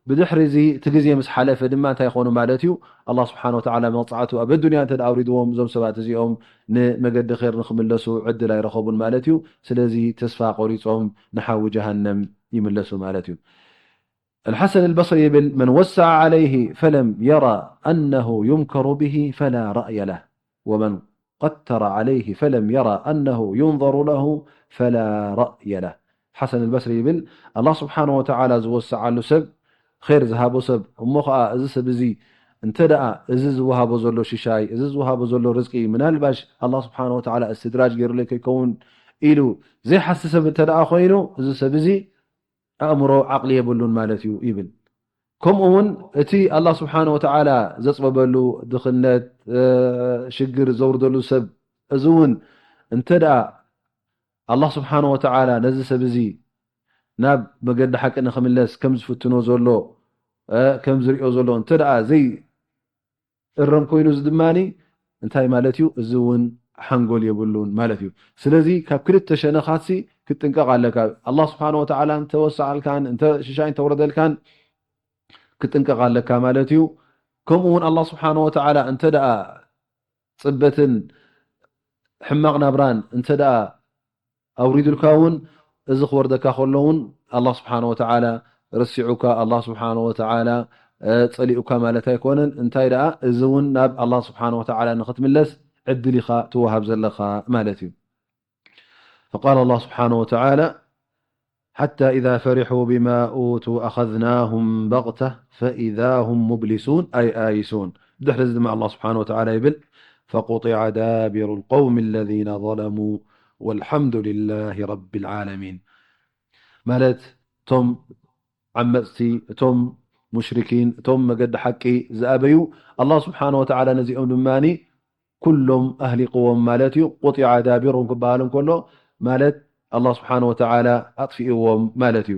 ብድሕሪ እዚ እቲ ግዜ ምስ ሓለፈ ድማ እንታይ ይኾኑ ማለት እዩ? ኣላህ ስብሓነ ወተዓላ መቕጻዕቱ ኣብ ኣዱንያ እንተ ደኣ ኣውሪድዎም፣ እዞም ሰባት እዚኦም ንመገዲ ኸይር ንኽምለሱ ዕድል ኣይረኸቡን ማለት እዩ። ስለዚ ተስፋ ቆሪጾም ንሓዊ ጀሃነም ይምለሱ ማለት እዩ። الحسن البصري يقول: من وسع عليه فلم يرى أنه يمكر به فلا رأي له، ومن قتر عليه فلم يرى أنه ينظر له فلا رأي له. ሓሰን ኣልበስሪ ይብል፣ ኣላህ ስብሓነ ወተዓላ ዝወሰዓሉ ሰብ፣ ኸይር ዝሃቦ ሰብ፣ እሞ ኸዓ እዚ ሰብ እዚ እንተ ደኣ እዚ ዝወሃቦ ዘሎ ሽሻይ፣ እዚ ዝወሃቦ ዘሎ ርዝቂ፣ ምናልባሽ ኣላህ ስብሓነ ወተዓላ እስትድራጅ ገይሩለይ ከይከውን ኢሉ ዘይሓስብ ሰብ እንተ ደኣ ኮይኑ፣ እዚ ሰብ እዚ ኣእምሮ ዓቕሊ የብሉን ማለት እዩ ይብል። ከምኡ እውን እቲ ኣላህ ስብሓነ ወተዓላ ዘጽበበሉ ድኽነት፣ እ፣ ሽግር ዘውርደሉ ሰብ፣ እዚ እውን እንተ ደኣ ኣላህ ስብሓነ ወተዓላ ነዚ ሰብ እዚ ናብ መገዲ ሓቂ ንኽምለስ ከም ዝፍትኖ ዘሎ፣ እ፣ ከም ዝሪኦ ዘሎ እንተ ደኣ ዘይ እረም ኮይኑ፣ እዚ ድማኒ እንታይ ማለት እዩ? እዚ እውን ሓንጎል የብሉን ማለት እዩ። ስለዚ ካብ ክልተ ሸነኻትሲ ክትጥንቀቕ ኣለካ። ኣላህ ስብሓነ ወተዓላ እንተወሰዓልካን፣ እንተ ሽሻይ እንተውረደልካን ክትጥንቀቕ ኣለካ ማለት እዩ። ከምኡ እውን ኣላህ ስብሓነ ወተዓላ እንተ ደኣ ጽበትን ሕማቕ ናብራን እንተ ደኣ ኣውሪዱልካ እውን፣ እዚ ክወርደካ ከሎ እውን ኣላህ ስብሓነ ወተዓላ ረሲዑካ፣ ኣላህ ስብሓነ ወተዓላ፣ እ፣ ጸሊኡካ ማለት ኣይኮነን። እንታይ ደኣ፣ እዚ እውን ናብ ኣላህ ስብሓነ ወተዓላ ንኽትምለስ ዕድል ኢኻ ትወሃብ ዘለኻ ማለት እዩ። فقال الله سبحانه وتعالى: حتى إذا فرحوا بما أوتوا أخذناهم بغتة فإذا هم مبلسون، أي آيسون. ድሕሪ እዚ ድማ ኣላህ ስብሓነ ወተዓላ ይብል: فقطع دابر القوم الذين ظلموا والحمد لله رب العالمين። ማለት እቶም ዓመፅቲ፣ እቶም ሙሽሪኪን፣ እቶም መገዲ ሓቂ ዝኣበዩ፣ ኣላህ ስብሓነ ወተዓላ ነዚኦም ድማኒ ኩሎም ኣህሊቅዎም ማለት እዩ። ቁጢዐ ዳቢሮም ክበሃል እንከሎ ማለት ኣላህ ስብሓነ ወተዓላ ኣጥፊእዎም ማለት እዩ።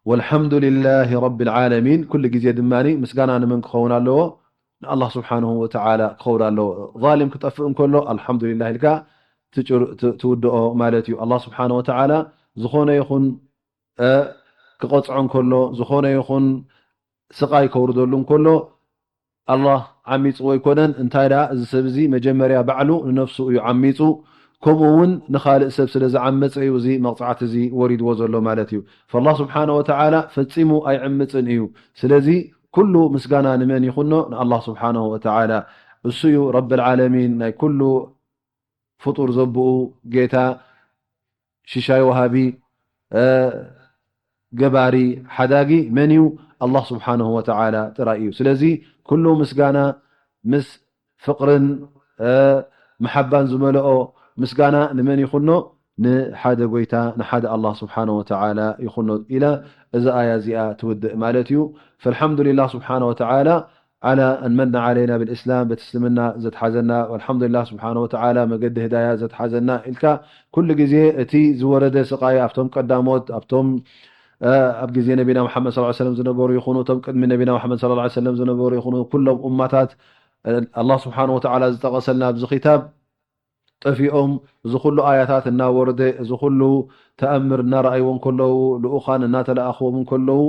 ወልሓምዱሊላሂ ረቢል ዓለሚን፣ ኩሉ ግዜ ድማ ምስጋና ንመን ክኸውን ኣለዎ? ንኣላህ ስብሓነሁ ወተዓላ ክኸውን ኣለዎ። ዛሊም ክጠፍእ እንከሎ ኣልሓምዱሊላህ ኢልካ ትጭር-፣ ት-፣ ትውድኦ ማለት እዩ። ኣላህ ስብሓነሁ ወተዓላ ዝኾነ ይኹን፣ እ፣ ክቐፅዖ እንከሎ፣ ዝኾነ ይኹን ስቓይ ከውርደሉ እንከሎ፣ ኣላህ ዓሚፅዎ ኣይኮነን። እንታይ ደኣ፣ እዚ ሰብ እዚ መጀመርያ ባዕሉ ንነፍሱ እዩ ዓሚፁ፣ ከምኡ እውን ንኻልእ ሰብ ስለ ዝዓመፀ እዩ እዚ መቕፃዕቲ እዚ ወሪድዎ ዘሎ ማለት እዩ። ፈላህ ስብሓነ ወተዓላ ፈፂሙ ኣይዕምፅን እዩ። ስለዚ ኩሉ ምስጋና ንመን ይኹኖ? ንኣላህ ስብሓነሁ ወተዓላ። እሱ እዩ ረብል ዓለሚን፣ ናይ ኩሉ ፍጡር ዘብኡ ጌታ፣ ሽሻይ ወሃቢ፣ እ፣ ገባሪ፣ ሓዳጊ መን እዩ? ኣላህ ስብሓነሁ ወተዓላ ጥራይ እዩ። ስለዚ ኩሉ ምስጋና ምስ ፍቕርን፣ እ፣ መሓባን ዝመልኦ ምስጋና ንመን ይኹኖ? ንሓደ ጎይታ፣ ንሓደ ኣላህ ስብሓነሁ ወተዓላ ይኹኖ ኢላ እዛ ኣያ እዚኣ ትውድእ ማለት እዩ። ፈልሓምዱሊላህ ስብሓነሁ ወተዓላ ዓላ ኣን መነ ዓለይና ብልእስላም፣ በቲ እስልምና ዘትሓዘና፣ ወልሓምዱሊላህ ስብሓነ ወተዓላ መገዲ ህዳያ ዘትሓዘና ኢልካ ኩሉ ግዜ እቲ ዝወረደ ስቓይ ኣብቶም ቀዳሞት፣ ኣብቶም ኣብ ግዜ ነቢና መሓመድ ሰለላሁ ዐለይሂ ወሰለም ዝነበሩ ይኹኑ፣ እቶም ቅድሚ ነቢና መሓመድ ሰለላሁ ዐለይሂ ወሰለም ዝነበሩ ይኹኑ፣ ኩሎም ኡማታት ኣላህ ስብሓነሁ ወተዓላ ዝጠቐሰልና ኣብዚ ኪታብ ጠፊኦም፣ እዚ ኩሉ ኣያታት እናወረደ፣ እዚ ኩሉ ተኣምር እናረኣይዎ እንከለዉ፣ ልኡኻን እናተለኣኽዎም እንከለዉ፣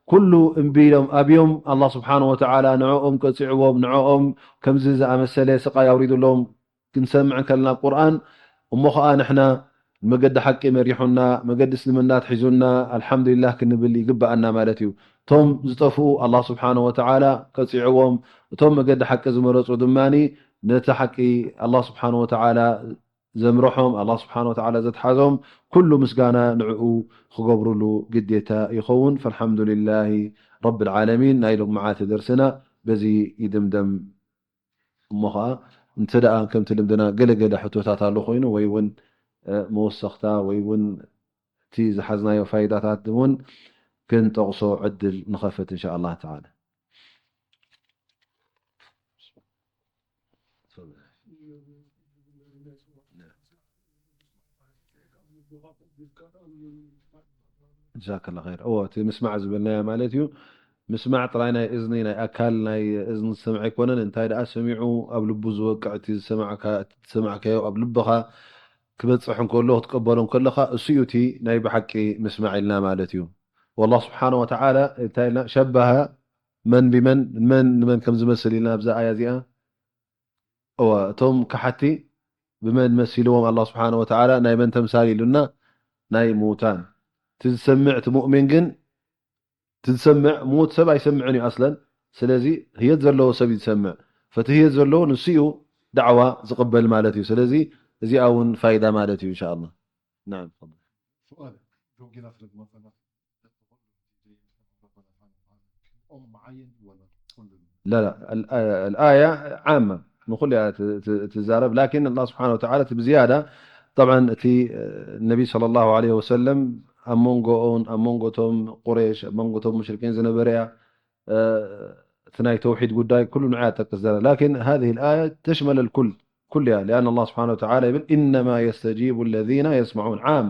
ኩሉ እምቢ ኢሎም ኣብዮም። ኣላህ ስብሓነሁ ወተዓላ ንዕኦም ቀፂዕዎም፣ ንዕኦም ከምዚ ዝኣመሰለ ስቓይ ኣውሪዱሎም። ክንሰምዕ እንከለና ኣብ ቁርኣን፣ እሞ ኸዓ ንሕና መገዲ ሓቂ መሪሑና፣ መገዲ እስልምና ኣትሒዙና፣ ኣልሓምዱሊላህ ክንብል ይግብኣና ማለት እዩ። እቶም ዝጠፍኡ ኣላህ ስብሓነሁ ወተዓላ ቀፂዕዎም፣ እቶም መገዲ ሓቂ ዝመረፁ ድማ ነቲ ሓቂ ኣላህ ስብሓነሁ ወተዓላ ዘምረሖም፣ ኣላህ ስብሓነሁ ወተዓላ ዘትሓዞም፣ ኩሉ ምስጋና ንዕኡ ክገብሩሉ ግዴታ ይኸውን። ፈልሓምዱሊላሂ ረብል ዓለሚን። ናይ ሎምዓቲ ደርስና በዚ ይድምደም። እሞ ኸዓ እንተ ደኣ ከምቲ ልምድና ገለ ገለ ሕቶታት ኣሎ ኮይኑ፣ ወይ እውን፣ እ፣ መወሰኽታ ወይ እውን እቲ ዝሓዝናዮ ፋይዳታት እውን ክንጠቕሶ ዕድል ንኸፍት እንሻ ኣላህ ተዓላ። ጀዛከላ ኸይር። እዎ፣ እቲ ምስማዕ ዝበልናዮ ማለት እዩ። ምስማዕ ጥራይ ናይ እዝኒ፣ ናይ ኣካል ናይ እዝኒ ዝሰምዕ ኣይኮነን። እንታይ ደኣ ሰሚዑ ኣብ ልቡ ዝወቅዕ፣ እቲ ዝሰማዕካ-፣ እቲ ዝሰማዕካዮ ኣብ ልብኻ ክበጽሕ እንከሎ፣ ክትቀበሎ እንከለኻ፣ እሱ እዩ እቲ ናይ ብሓቂ ምስማዕ ኢልና ማለት እዩ። ወላህ ስብሓነ ወተዓላ እንታይ ኢልና? ሸበሀ መን ቢመን፣ መን ንመን ከም ዝመስል ኢልና ኣብዛ ኣያ እዚኣ። እወ፣ እቶም ከሓቲ ብመን መሲልዎም ኣላህ ስብሓነ ወተዓላ? ናይ መን ተምሳል ኢሉና? ናይ ምዉታን። እቲ ዝሰምዕ፣ እቲ ሙእሚን ግን፣ እቲ ዝሰምዕ፣ ምዉት ሰብ ኣይሰምዕን እዩ ኣስለን። ስለዚ ህየት ዘለዎ ሰብ እዩ ዝሰምዕ። ፈቲ ህየት ዘለዎ ንሱ እዩ ዳዕዋ ዝቕበል ማለት እዩ። ስለዚ እዚኣ እውን ፋይዳ ማለት እዩ፣ ኢንሻኣላህ። ናዓም፣ ተፈضل። سؤال، لو جينا في المسألة لا، لا، ال-، الآية عامة ንኹሉ እያ ት-፣ ት-፣ ትዛረብ። ላኪን ኣላህ ስብሓነ ወተዓላ እቲ ብዝያዳ፣ ጠብዓን እቲ፣ እ፣ ነቢ ሰለላሁ ዐለይሂ ወሰለም ኣብ መንጎኦን፣ ኣብ መንጎቶም ቁረይሽ፣ ኣብ መንጎቶም ሙሽሪኪን ዝነበረ እያ። እ፣ እቲ ናይ ተውሒድ ጉዳይ ኩሉ ንዓይ ኣጠቅስ ዘላ። ላኪን هذه الآية تشمل الكل، ኩሉ እያ። لأن ኣላህ ስብሓነ ወተዓላ ይብል፣ إنما يستجيب الذين يسمعون عام.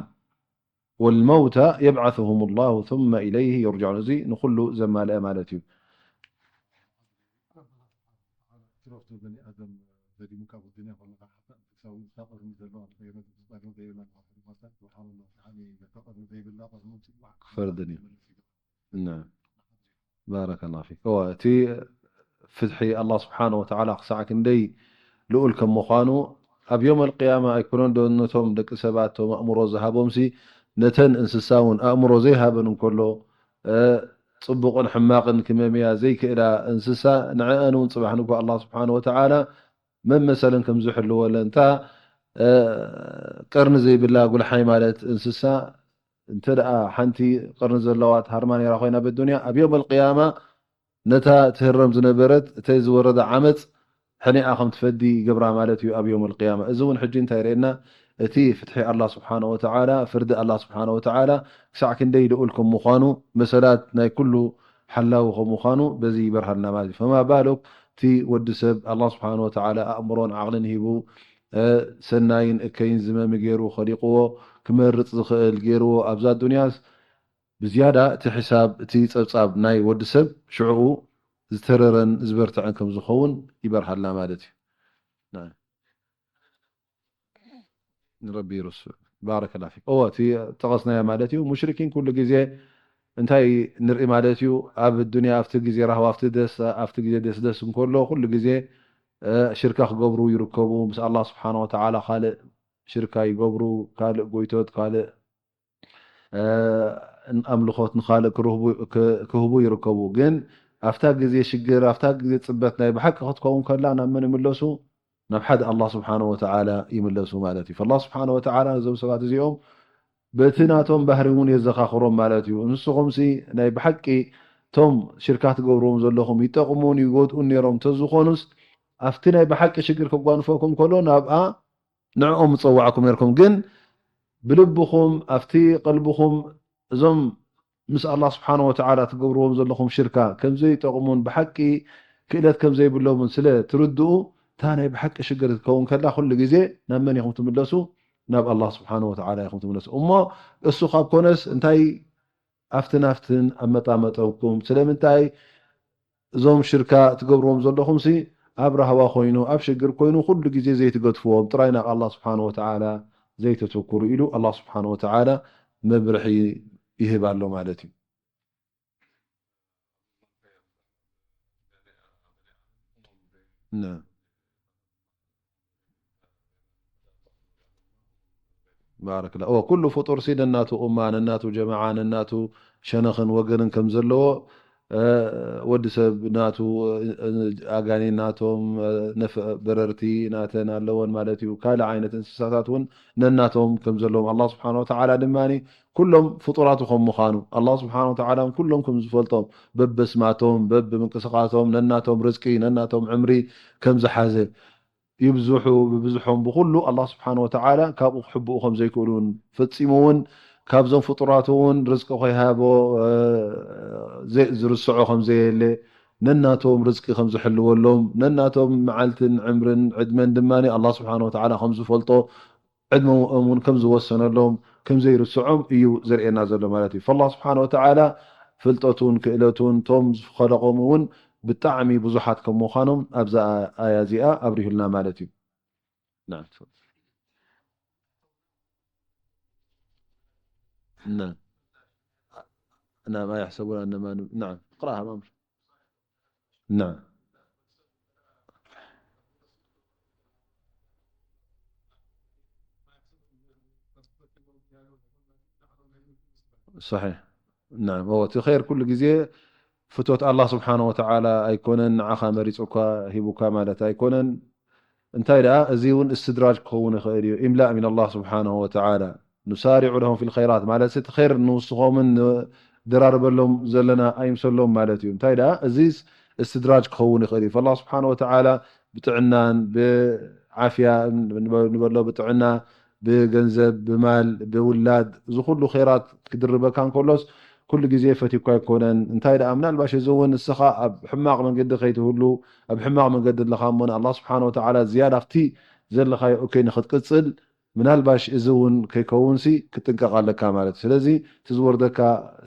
والموتى يبعثهم الله ثم إليه يرجعون። እዚ ንኹሉ ዘማልአ ማለት እዩ። ክፈርድን እዩ። ናም። ባረከላሁ ፊክ። እወ፣ እቲ ፍትሒ ኣላህ ስብሓነ ወተዓላ ክሳዕ ክንደይ ልኡል ከም ምዃኑ፣ ኣብ ዮም ኣልቅያማ ኣይኮነን ዶ ነቶም ደቂ ሰባት፣ እቶም ኣእምሮ ዝሃቦምሲ፣ ነተን እንስሳ እውን ኣእምሮ ዘይሃበን እንከሎ፣ እ፣ ጽቡቕን ሕማቕን ክመምያ ዘይክእላ እንስሳ፣ ንዕአን እውን ጽባሕ ንግሆ ኣላህ ስብሓነ ወተዓላ መመሰለን ከም ዝሕልወለን፣ እታ፣ እ፣ ቀርኒ ዘይብላ ጉልሓይ ማለት እንስሳ፣ እንተ ደኣ ሓንቲ ቀርኒ ዘለዋ ትሃርማ ነይራ ኮይና በዱንያ፣ ኣብ ዮም ኣልቅያማ ነታ ትህረም ዝነበረት፣ እቲ ዝወረደ ዓመጽ ሕኒኣ ከም ትፈዲ ይገብራ ማለት እዩ ኣብ ዮም ኣልቅያማ። እዚ እውን ሕጂ እንታይ የርእየና? እቲ ፍትሒ ኣላህ ስብሓነ ወተዓላ፣ ፍርዲ ኣላህ ስብሓነ ወተዓላ ክሳዕ ክንደይ ልኡል ከም ምዃኑ፣ መሰላት ናይ ኩሉ ሓላዊ ከም ምዃኑ በዚ ይበርሃልና ማለት እዩ። ፈማ ባሉክ እቲ ወዲ ሰብ ኣላህ ስብሓነ ወተዓላ ኣእምሮን ዓቕልን ሂቡ፣ እ፣ ሰናይን እከይን ዝመሚ ገይሩ ኸሊቕዎ፣ ክመርጽ ዝኽእል ገይርዎ ኣብዛ ዱንያስ፣ ብዝያዳ እቲ ሕሳብ፣ እቲ ጸብጻብ ናይ ወዲ ሰብ ሽዕኡ ዝተረረን ዝበርትዐን ከም ዝኸውን ይበርሃልና ማለት እዩ። ና-፣ ንረቢ ይርሱ። ባረከላ ፊክ። እወ፣ እቲ ጠቐስናዮ ማለት እዩ። ሙሽሪኪን ኩሉ ግዜ እንታይ ንርኢ ማለት እዩ? ኣብ ዱንያ፣ ኣብቲ ግዜ ራህዋ፣ ኣብቲ ደስ፣ ኣብቲ ግዜ ደስ ደስ እንከሎ፣ ኩሉ ግዜ፣ እ፣ ሽርካ ክገብሩ ይርከቡ። ምስ ኣላህ ስብሓነ ወተዓላ ካልእ ሽርካ ይገብሩ፣ ካልእ ጎይቶት፣ ካልእ እ፣ ኣምልኾት ንኻልእ ክርህቡ፣ ክ-፣ ክህቡ ይርከቡ። ግን ኣብታ ግዜ ሽግር፣ ኣብታ ግዜ ጽበት ናይ ብሓቂ ክትከውን ከላ ናብ መን ይምለሱ? ናብ ሓደ ኣላህ ስብሓነ ወተዓላ ይምለሱ ማለት እዩ። ፈላህ ስብሓነ ወተዓላ ነዞም ሰባት እዚኦም በቲ ናቶም ባህሪ እውን የዘኻኽሮም ማለት እዩ። ንስኹምሲ ናይ ብሓቂ እቶም ሽርካ ትገብርዎም ዘለኹም ይጠቕሙን ይጎድኡን ነይሮም እንተዝኾኑስ፣ ኣብቲ ናይ ብሓቂ ሽግር ከጓንፈኩም ከሎ ናብኣ ንዕኦም ምጸዋዕኩም ነርኩም። ግን ብልብኹም፣ ኣብቲ ቀልብኹም እዞም ምስ ኣላህ ስብሓነ ወተዓላ ትገብርዎም ዘለኹም ሽርካ ከም ዘይጠቕሙን ብሓቂ ክእለት ከም ዘይብሎምን ስለ ትርድኡ፣ እታ ናይ ብሓቂ ሽግር ክትከውን ከላ ኩሉ ግዜ ናብ መን ኢኹም ትምለሱ? ናብ ኣላህ ስብሓነ ወተዓላ ኢኹም ትምለሱ። እሞ እሱ ካብ ኮነስ እንታይ ኣብትን ኣብትን ኣመጣመጠኩም። ስለምንታይ እዞም ሽርካ ትገብርዎም ዘለኹምሲ ኣብ ራህዋ ኮይኑ፣ ኣብ ሽግር ኮይኑ፣ ኩሉ ግዜ ዘይትገድፍዎም ጥራይ ናብ ኣላህ ስብሓነ ወተዓላ ዘይተተኩሩ ኢሉ ኣላህ ስብሓነ ወተዓላ መምርሒ ይህብ ኣሎ ማለት እዩ። ና። ባረከላ። እወ፣ ኩሉ ፍጡር ሲ ነናቱ ኡማ፣ ነናቱ ጀማዓ፣ ነናቱ ሸነኽን ወገንን ከም ዘለዎ፣ እ፣ ወዲ ሰብ ናቱ፣ እ፣ ኣጋኒ ናቶም፣ እ፣ ነፍ-፣ በረርቲ ናተን ኣለወን ማለት እዩ። ካልእ ዓይነት እንስሳታት እውን ነናቶም ከም ዘለዎም፣ ኣላህ ስብሓነ ወተዓላ ድማኒ ኩሎም ፍጡራቱ ከም ምዃኑ፣ ኣላህ ስብሓነ ወተዓላ ኩሎም ከም ዝፈልጦም፣ በብስማቶም፣ በብምንቅስቃሶም፣ ነናቶም ርዝቂ፣ ነናቶም ዕምሪ ከም ዝሓዘ፣ ይብዝሑ ብብዝሖም ብኹሉ ኣላህ ስብሓነ ወተዓላ ካብኡ ክሕብኡ ከም ዘይክእሉ እውን ፈጺሙ እውን ካብዞም ፍጡራቱ እውን ርዝቂ ከይሃቦ፣ እ፣ ዘ-፣ ዝርስዖ ከም ዘየለ፣ ነናቶም ርዝቂ ከም ዝሕልወሎም፣ ነናቶም መዓልትን ዕምርን ዕድመን ድማ ኣላህ ስብሓነ ወተዓላ ከም ዝፈልጦ፣ ዕድመኦም እውን ከም ዝወሰነሎም ከም ዘይርስዖም እዩ ዘርእየና ዘሎ ማለት እዩ። ፈላህ ስብሓነ ወተዓላ ፍልጠቱን ክእለቱን ቶም ዝኸለቖም እውን ብጣዕሚ ብዙሓት ከም ምዃኖም ኣብዛ ኣያ እዚኣ ኣብሪሁልና ማለት እዩ። نعم، تفضل. نعم. نعم، أيحسبون أنما نم-، نعم، اقرأها، ما أمر. نعم. صحيح. نعم، هو እቲ ኸይር ኩሉ ግዜ ፍቶት ኣላህ ስብሓነ ወተዓላ ኣይኮነን ንዓኻ መሪጹካ ሂቡካ ማለት ኣይኮነን። እንታይ ደኣ፣ እዚ እውን እስትድራጅ ክኸውን ይኽእል እዩ። ኢምላእ ሚን ኣላህ ስብሓነሁ ወተዓላ። ኑሳሪዑ ለሁም ፊል ኸይራት ማለት እቲ ኸይር ንውስኾምን ንደራርበሎም ዘለና ኣይምሰሎም ማለት እዩ። እንታይ ደኣ፣ እዚስ እስትድራጅ ክኸውን ይኽእል እዩ። ፈላህ ስብሓነሁ ወተዓላ ብጥዕናን ብዓፍያ ንበሎ፣ ብጥዕና፣ ብገንዘብ፣ ብማል፣ ብውላድ፣ እዚ ኩሉ ኸይራት ክድርበካ እንከሎስ ኩሉ ግዜ ፈትዩካ ኣይኮነን። እንታይ ደኣ፣ ምናልባሽ እዚ እውን ንስኻ ኣብ ሕማቕ መንገዲ ከይትህሉ፣ ኣብ ሕማቕ መንገዲ ኣለኻ እሞ ንኣላህ ስብሓነ ወተዓላ ዝያዳ ኣብቲ ዘለኻዮ እከይ ንኽትቅጽል ምናልባሽ እዚ እውን ከይከውንሲ ክትጥንቀቕ ኣለካ ማለት እዩ። ስለዚ እቲ ዝወርደካ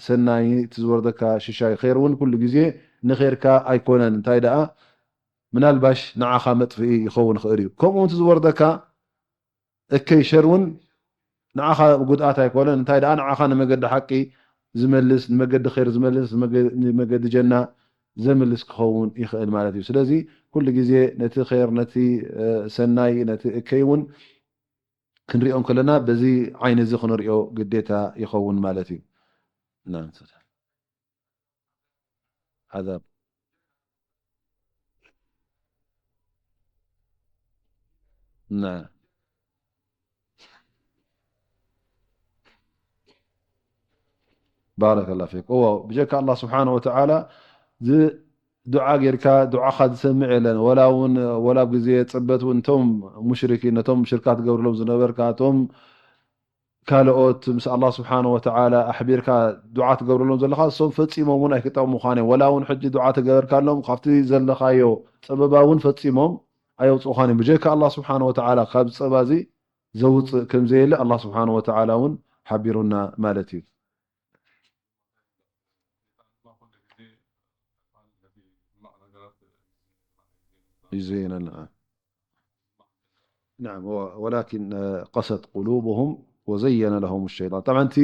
ሰናይ፣ እቲ ዝወርደካ ሽሻይ ኸይር እውን ኩሉ ግዜ ንኸይርካ ኣይኮነን። እንታይ ደኣ ምናልባሽ ንዓኻ መጥፍኢ ይኸውን ይኽእል እዩ። ከምኡ እውን እቲ ዝወርደካ እከይ ሸር እውን ንዓኻ ጉድኣት ኣይኮነን። እንታይ ደኣ ንዓኻ ንመገዲ ሓቂ ዝመልስ፣ ንመገዲ ኸይር ዝመልስ፣ ንመገ-፣ ንመገዲ ጀና ዘምልስ ክኸውን ይኽእል ማለት እዩ። ስለዚ ኩሉ ግዜ ነቲ ኸይር፣ ነቲ፣ እ፣ ሰናይ፣ ነቲ እከይ እውን ክንሪኦ እንከለና በዚ ዓይኒ እዚ ክንሪኦ ግዴታ ይኸውን ማለት እዩ። ናም። ዓዛብ። ናም። ባረከላ ፊክ። እዎ፣ ብጀካ ኣላህ ስብሓነ ወተዓላ ዝ-፣ ዱዓ ጌርካ፣ ዱዓኻ ዝሰምዕ የለን። ወላ እውን፣ ወላ ኣብ ግዜ ጽበት እውን እቶም ሙሽሪኪን፣ ነቶም ሽርካ ትገብርሎም ዝነበርካ፣ እቶም ካልኦት ምስ ኣላህ ስብሓነ ወተዓላ ኣሕቢርካ ዱዓ ትገብረሎም ዘለኻ፣ እሶም ፈጺሞም እውን ኣይክጠቕሙኻን እዮም። ወላ እውን ሕጂ ዱዓ ተገበርካሎም፣ ካብቲ ዘለኻዮ ጸበባ እውን ፈጺሞም ኣየውጽኡኻን እዮም። ብጀካ ኣላህ ስብሓነ ወተዓላ ካብ ጸባ እዚ ዘውጽእ ከም ዘየለ ኣላህ ስብሓነ ወተዓላ እውን ሓቢሩና ማለት እዩ። ይዘየነልና። نعم، و-، ولكن، آه، قست قلوبهم وزين لهم الشيطان. طبعا، እቲ፣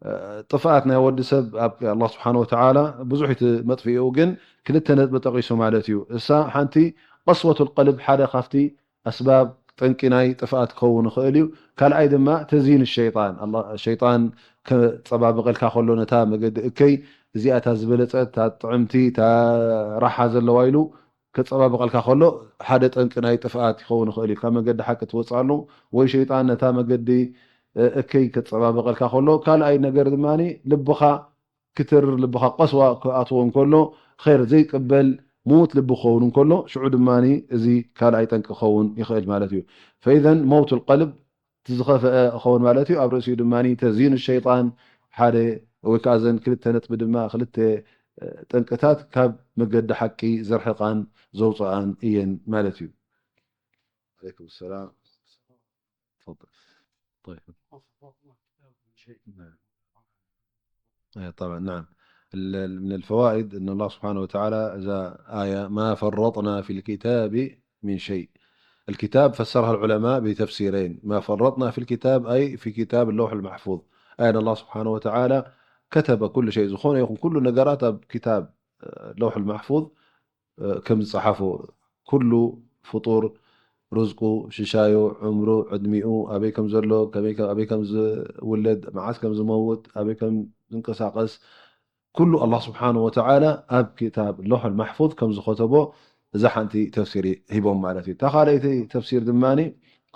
آه، ጥፍኣት ናይ ወዲ ሰብ ኣብ ኣላህ ስብሓነ ወተዓላ ብዙሕ እቲ መጥፍኢኡ፣ ግን ክልተ ነጥቢ ጠቒሱ ማለት እዩ። እሳ ሓንቲ ቀስወቱል ቀልብ ሓደ ካብቲ ኣስባብ ጠንቂ ናይ ጥፍኣት ክኸውን ይኽእል እዩ። ካልኣይ ድማ ተዝይን ሸይጣን፣ ኣላ-፣ ሸይጣን ከጸባብቐልካ ከሎ ነታ መገዲ እከይ እዚኣ እታ ዝበለጸት፣ እታ ጥዕምቲ፣ እታ ራሓ ዘለዋ ኢሉ ከጸባብቐልካ ከሎ ሓደ ጠንቂ ናይ ጥፍኣት ይኸውን ይኽእል እዩ። ካብ መገዲ ሓቂ ትወጽኣሉ ወይ ሸይጣን ነታ መገዲ፣ እ፣ እከይ ከጸባብቐልካ ከሎ፣ ካልኣይ ነገር ድማ ልብኻ ክትር፣ ልብኻ ቀስዋ ክኣትዎ እንከሎ፣ ኸይር ዘይቅበል ምዉት ልቢ ክኸውን እንከሎ፣ ሽዑ ድማ እዚ ካልኣይ ጠንቂ ክኸውን ይኽእል ማለት እዩ። ፈኢዘን መውቱል ቀልብ እቲ ዝኸፍአ ክኸውን ማለት እዩ። ኣብ ርእሲኡ ድማ ተዝይኑ ሸይጣን ሓደ ወይ ከዓ እዘን ክልተ ነጥቢ ድማ ክልተ፣ እ፣ ጠንቅታት ካብ መገዲ ሓቂ ዘርሕቓን ዘውፅኣን እየን ማለት እዩ። عليكم السلام. تفضل. طيب. نعم. إيه، طبعًا، نعم. ال-، ال-، من الفوائد أن الله سبحانه وتعالى إذا آية: "ما فرطنا في الكتاب من شيء". الكتاب فسرها العلماء بتفسيرين: "ما فرطنا في الكتاب"، أي في كتاب اللوح المحفوظ، أي أن الله سبحانه وتعالى كتب كل شيء، ዝኾነ ይኹን ኩሉ ነገራት ኣብ ክታብ፣ እ፣ ለውሕ المحفوظ እ፣ ከም ዝጸሓፎ፣ ኩሉ ፍጡር፣ ርዝቁ፣ ሽሻዩ፣ ዕምሩ፣ ዕድሚኡ፣ ኣበይ ከም ዘሎ፣ ከመይ ከ-፣ ኣበይ ከም ዝውለድ፣ መዓስ ከም ዝመውት፣ ኣበይ ከም ዝንቀሳቐስ፣ ኩሉ ኣላህ ስብሓነሁ ወተዓላ ኣብ ክታብ ለውሑል ማሕፉዝ ከም ዝኸተቦ፣ እዛ ሓንቲ ተፍሲር ሂቦም ማለት እዩ። እታ ካልኣይቲ ተፍሲር ድማኒ፣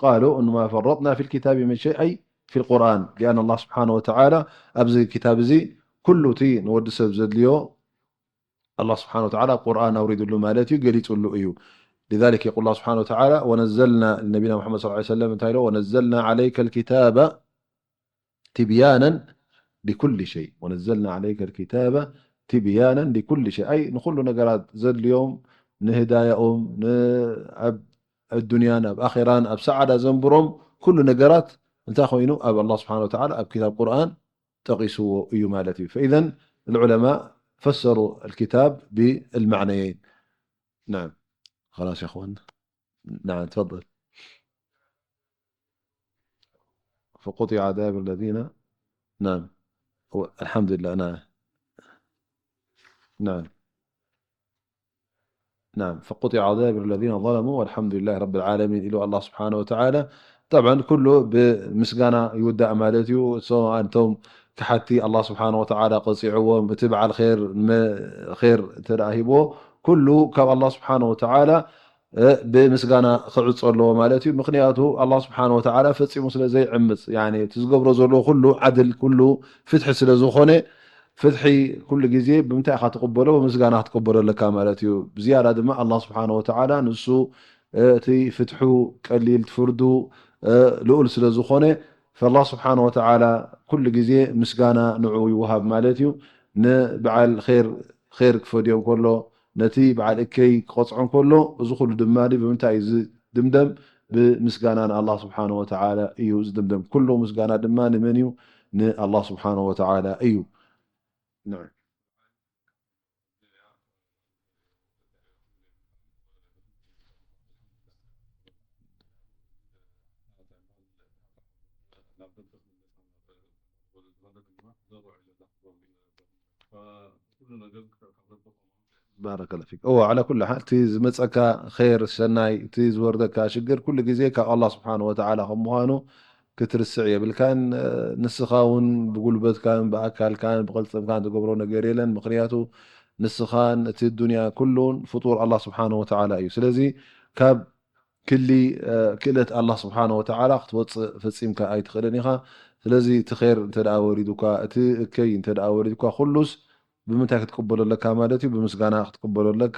ቃሉ እኑማ ፈረጥና ፊል ኪታቢ ምን ሸይ፣ ኣይ ፊል ቁርኣን፣ ሊኣን ኣላህ ስብሓነሁ ወተዓላ ኣብዚ ክታብ እዚ ኩሉ እቲ ንወዲ ሰብ ዘድልዮ ኣላህ ስብሓነሁ ወተዓላ ኣብ ቁርኣን ኣውሪድሉ ማለት እዩ፣ ገሊፅሉ እዩ። لذلك يقول الله سبحانه وتعالى: ونزلنا، ነቢና ሙሐመድ صلى الله عليه وسلم እንታይ ኢሎ? "ወነዘልና ዓለይከ ልኪታበ ትብያነን ሊኩሊ ሸይ፣ ወነዘልና ዓለይከ ልኪታበ ትብያነን ሊኩሊ ሸይ"፣ ኣይ ንኹሉ ነገራት ዘድልዮም፣ ንህዳያኦም፣ ን-፣ ኣብ ኣዱንያን ኣብ ኣኼራን ኣብ ሰዓዳ ዘንብሮም ኩሉ ነገራት እንታይ ኮይኑ ኣብ ኣላህ ስብሓነሁ ወተዓላ ኣብ ክታብ ቁርኣን ጠቒስዎ እዩ ማለት እዩ። فإذا العلماء فسروا الكتاب بالمعنيين. نعم. خلاص يا أخوان. نعم، تفضل. فقطع دابر الذين، نعم. هو الحمد لله، نعم. نعم. فقطع دابر الذين ظلموا والحمد لله رب العالمين ኢሉ ኣላህ ስብሓነሁ ወተዓላ። ጠብዓን ኩሉ ብምስጋና ይውዳእ ማለት እዩ። እሶ-፣ ኣንቶም ክሓቲ ኣላህ ስብሓነሁ ወተዓላ ቀፂዕዎም፣ እቲ በዓል ኼር፣ መ-፣ ኼር እንተ ደኣ ሂብዎ፣ ኩሉ ካብ ኣላህ ስብሓነሁ ወተዓላ፣ እ፣ ብምስጋና ክዕጾ ኣለዎ ማለት እዩ። ምኽንያቱ ኣላህ ስብሓነሁ ወተዓላ ፈጺሙ ስለ ዘይዕምጽ፣ ያኒ እቲ ዝገብሮ ዘሎ ኩሉ ዓድል፣ ኩሉ ፍትሒ ስለ ዝኾነ፣ ፍትሒ ኩሉ ግዜ ብምንታይ ኢኻ ትቕበሎ? ብምስጋና ክትቅበሎ ኣለካ ማለት እዩ። ብዝያዳ ድማ ኣላህ ስብሓነሁ ወተዓላ ንሱ፣ እ፣ እቲ ፍትሑ ቀሊል፣ እቲ ፍርዱ፣ እ፣ ልኡል ስለ ዝኾነ፣ ፈላህ ስብሓነሁ ወተዓላ ኩሉ ግዜ ምስጋና ንዕኡ ይወሃብ ማለት እዩ። ንበዓል ኼር፣ ኼር ክፈድዮም ከሎ፣ ነቲ በዓል እከይ ክቐጽዖ ከሎ፣ እዚ ኩሉ ድማ ብምንታይ እዩ ዝድምደም? ብምስጋና ንኣላህ ስብሓነሁ ወተዓላ እዩ ዝድምደም። ኩሉ ምስጋና ድማ ንመን እዩ? ንኣላህ ስብሓነሁ ወተዓላ እዩ። نعم. ባረከላ ፊክ። እወ፣ ዓላ ኩሉ ሓል፣ እቲ ዝመጸካ ኸይር፣ ሰናይ፣ እቲ ዝወርደካ ሽግር፣ ኩሉ ግዜ ካብ ኣላህ ስብሓን ወተዓላ ከም ምዃኑ ክትርስዕ የብልካን። ንስኻ እውን ብጉልበትካን፣ ብኣካልካን፣ ብቐልጽምካን ትገብሮ ነገር የለን። ምኽንያቱ ንስኻን እቲ ዱንያ ኩሉን ፍጡር ኣላህ ስብሓን ወተዓላ እዩ። ስለዚ ካብ ክሊ፣ እ፣ ክእለት ኣላህ ስብሓን ወተዓላ ክትወጽእ ፈጺምካ ኣይትኽእልን ኢኻ። ስለዚ እቲ ኸይር እንተ ደኣ ወሪዱካ፣ እቲ እከይ እንተ ደኣ ወሪዱካ፣ ኩሉስ ብምንታይ ክትቅበሎ ኣለካ ማለት እዩ? ብምስጋና ክትቅበሎ ኣለካ።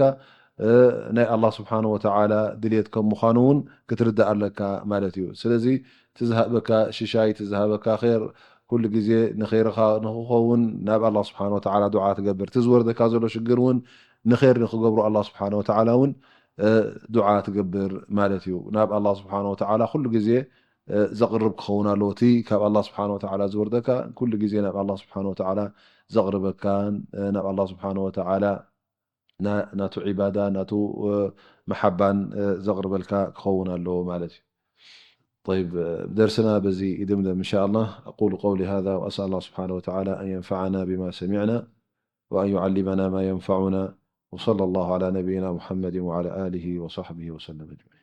እ፣ ናይ ኣላህ ስብሓን ወተዓላ ድልየት ከም ምዃኑ እውን ክትርዳእ ኣለካ ማለት እዩ። ስለዚ እቲ ዝሃበካ ሽሻይ፣ እቲ ዝሃበካ ኸይር፣ ኩሉ ግዜ ንኸይርኻ ንኽኸውን ናብ ኣላህ ስብሓን ወተዓላ ዱዓ ትገብር። እቲ ዝወርደካ ዘሎ ሽግር እውን ንኸይር ንኽገብሮ ኣላህ ስብሓን ወተዓላ እውን፣ እ፣ ዱዓ ትገብር ማለት እዩ። ናብ ኣላህ ስብሓን ወተዓላ ኩሉ ግዜ፣ እ፣ ዘቕርብ ክኸውን ኣለዎ። እቲ ካብ ኣላህ ስብሓን ወተዓላ ዝወርደካ ኩሉ ግዜ ናብ ኣላህ ስብሓን ወተዓላ ዘቕርበካን፣ እ፣ ናብ ኣላህ ስብሓን ወተዓላ ና-፣ ናቱ ዒባዳ፣ ናቱ፣ እ፣ መሓባን፣ እ፣ ዘቕርበልካ ክኸውን ኣለዎ ማለት እዩ። طيب، እ፣ ደርስና በዚ ይድምደም إن شاء الله. أقول قولي هذا وأسأل الله سبحانه وتعالى أن ينفعنا بما سمعنا وأن يعلمنا ما ينفعنا، وصلى الله على نبينا محمد وعلى آله وصحبه وسلم أجمعين.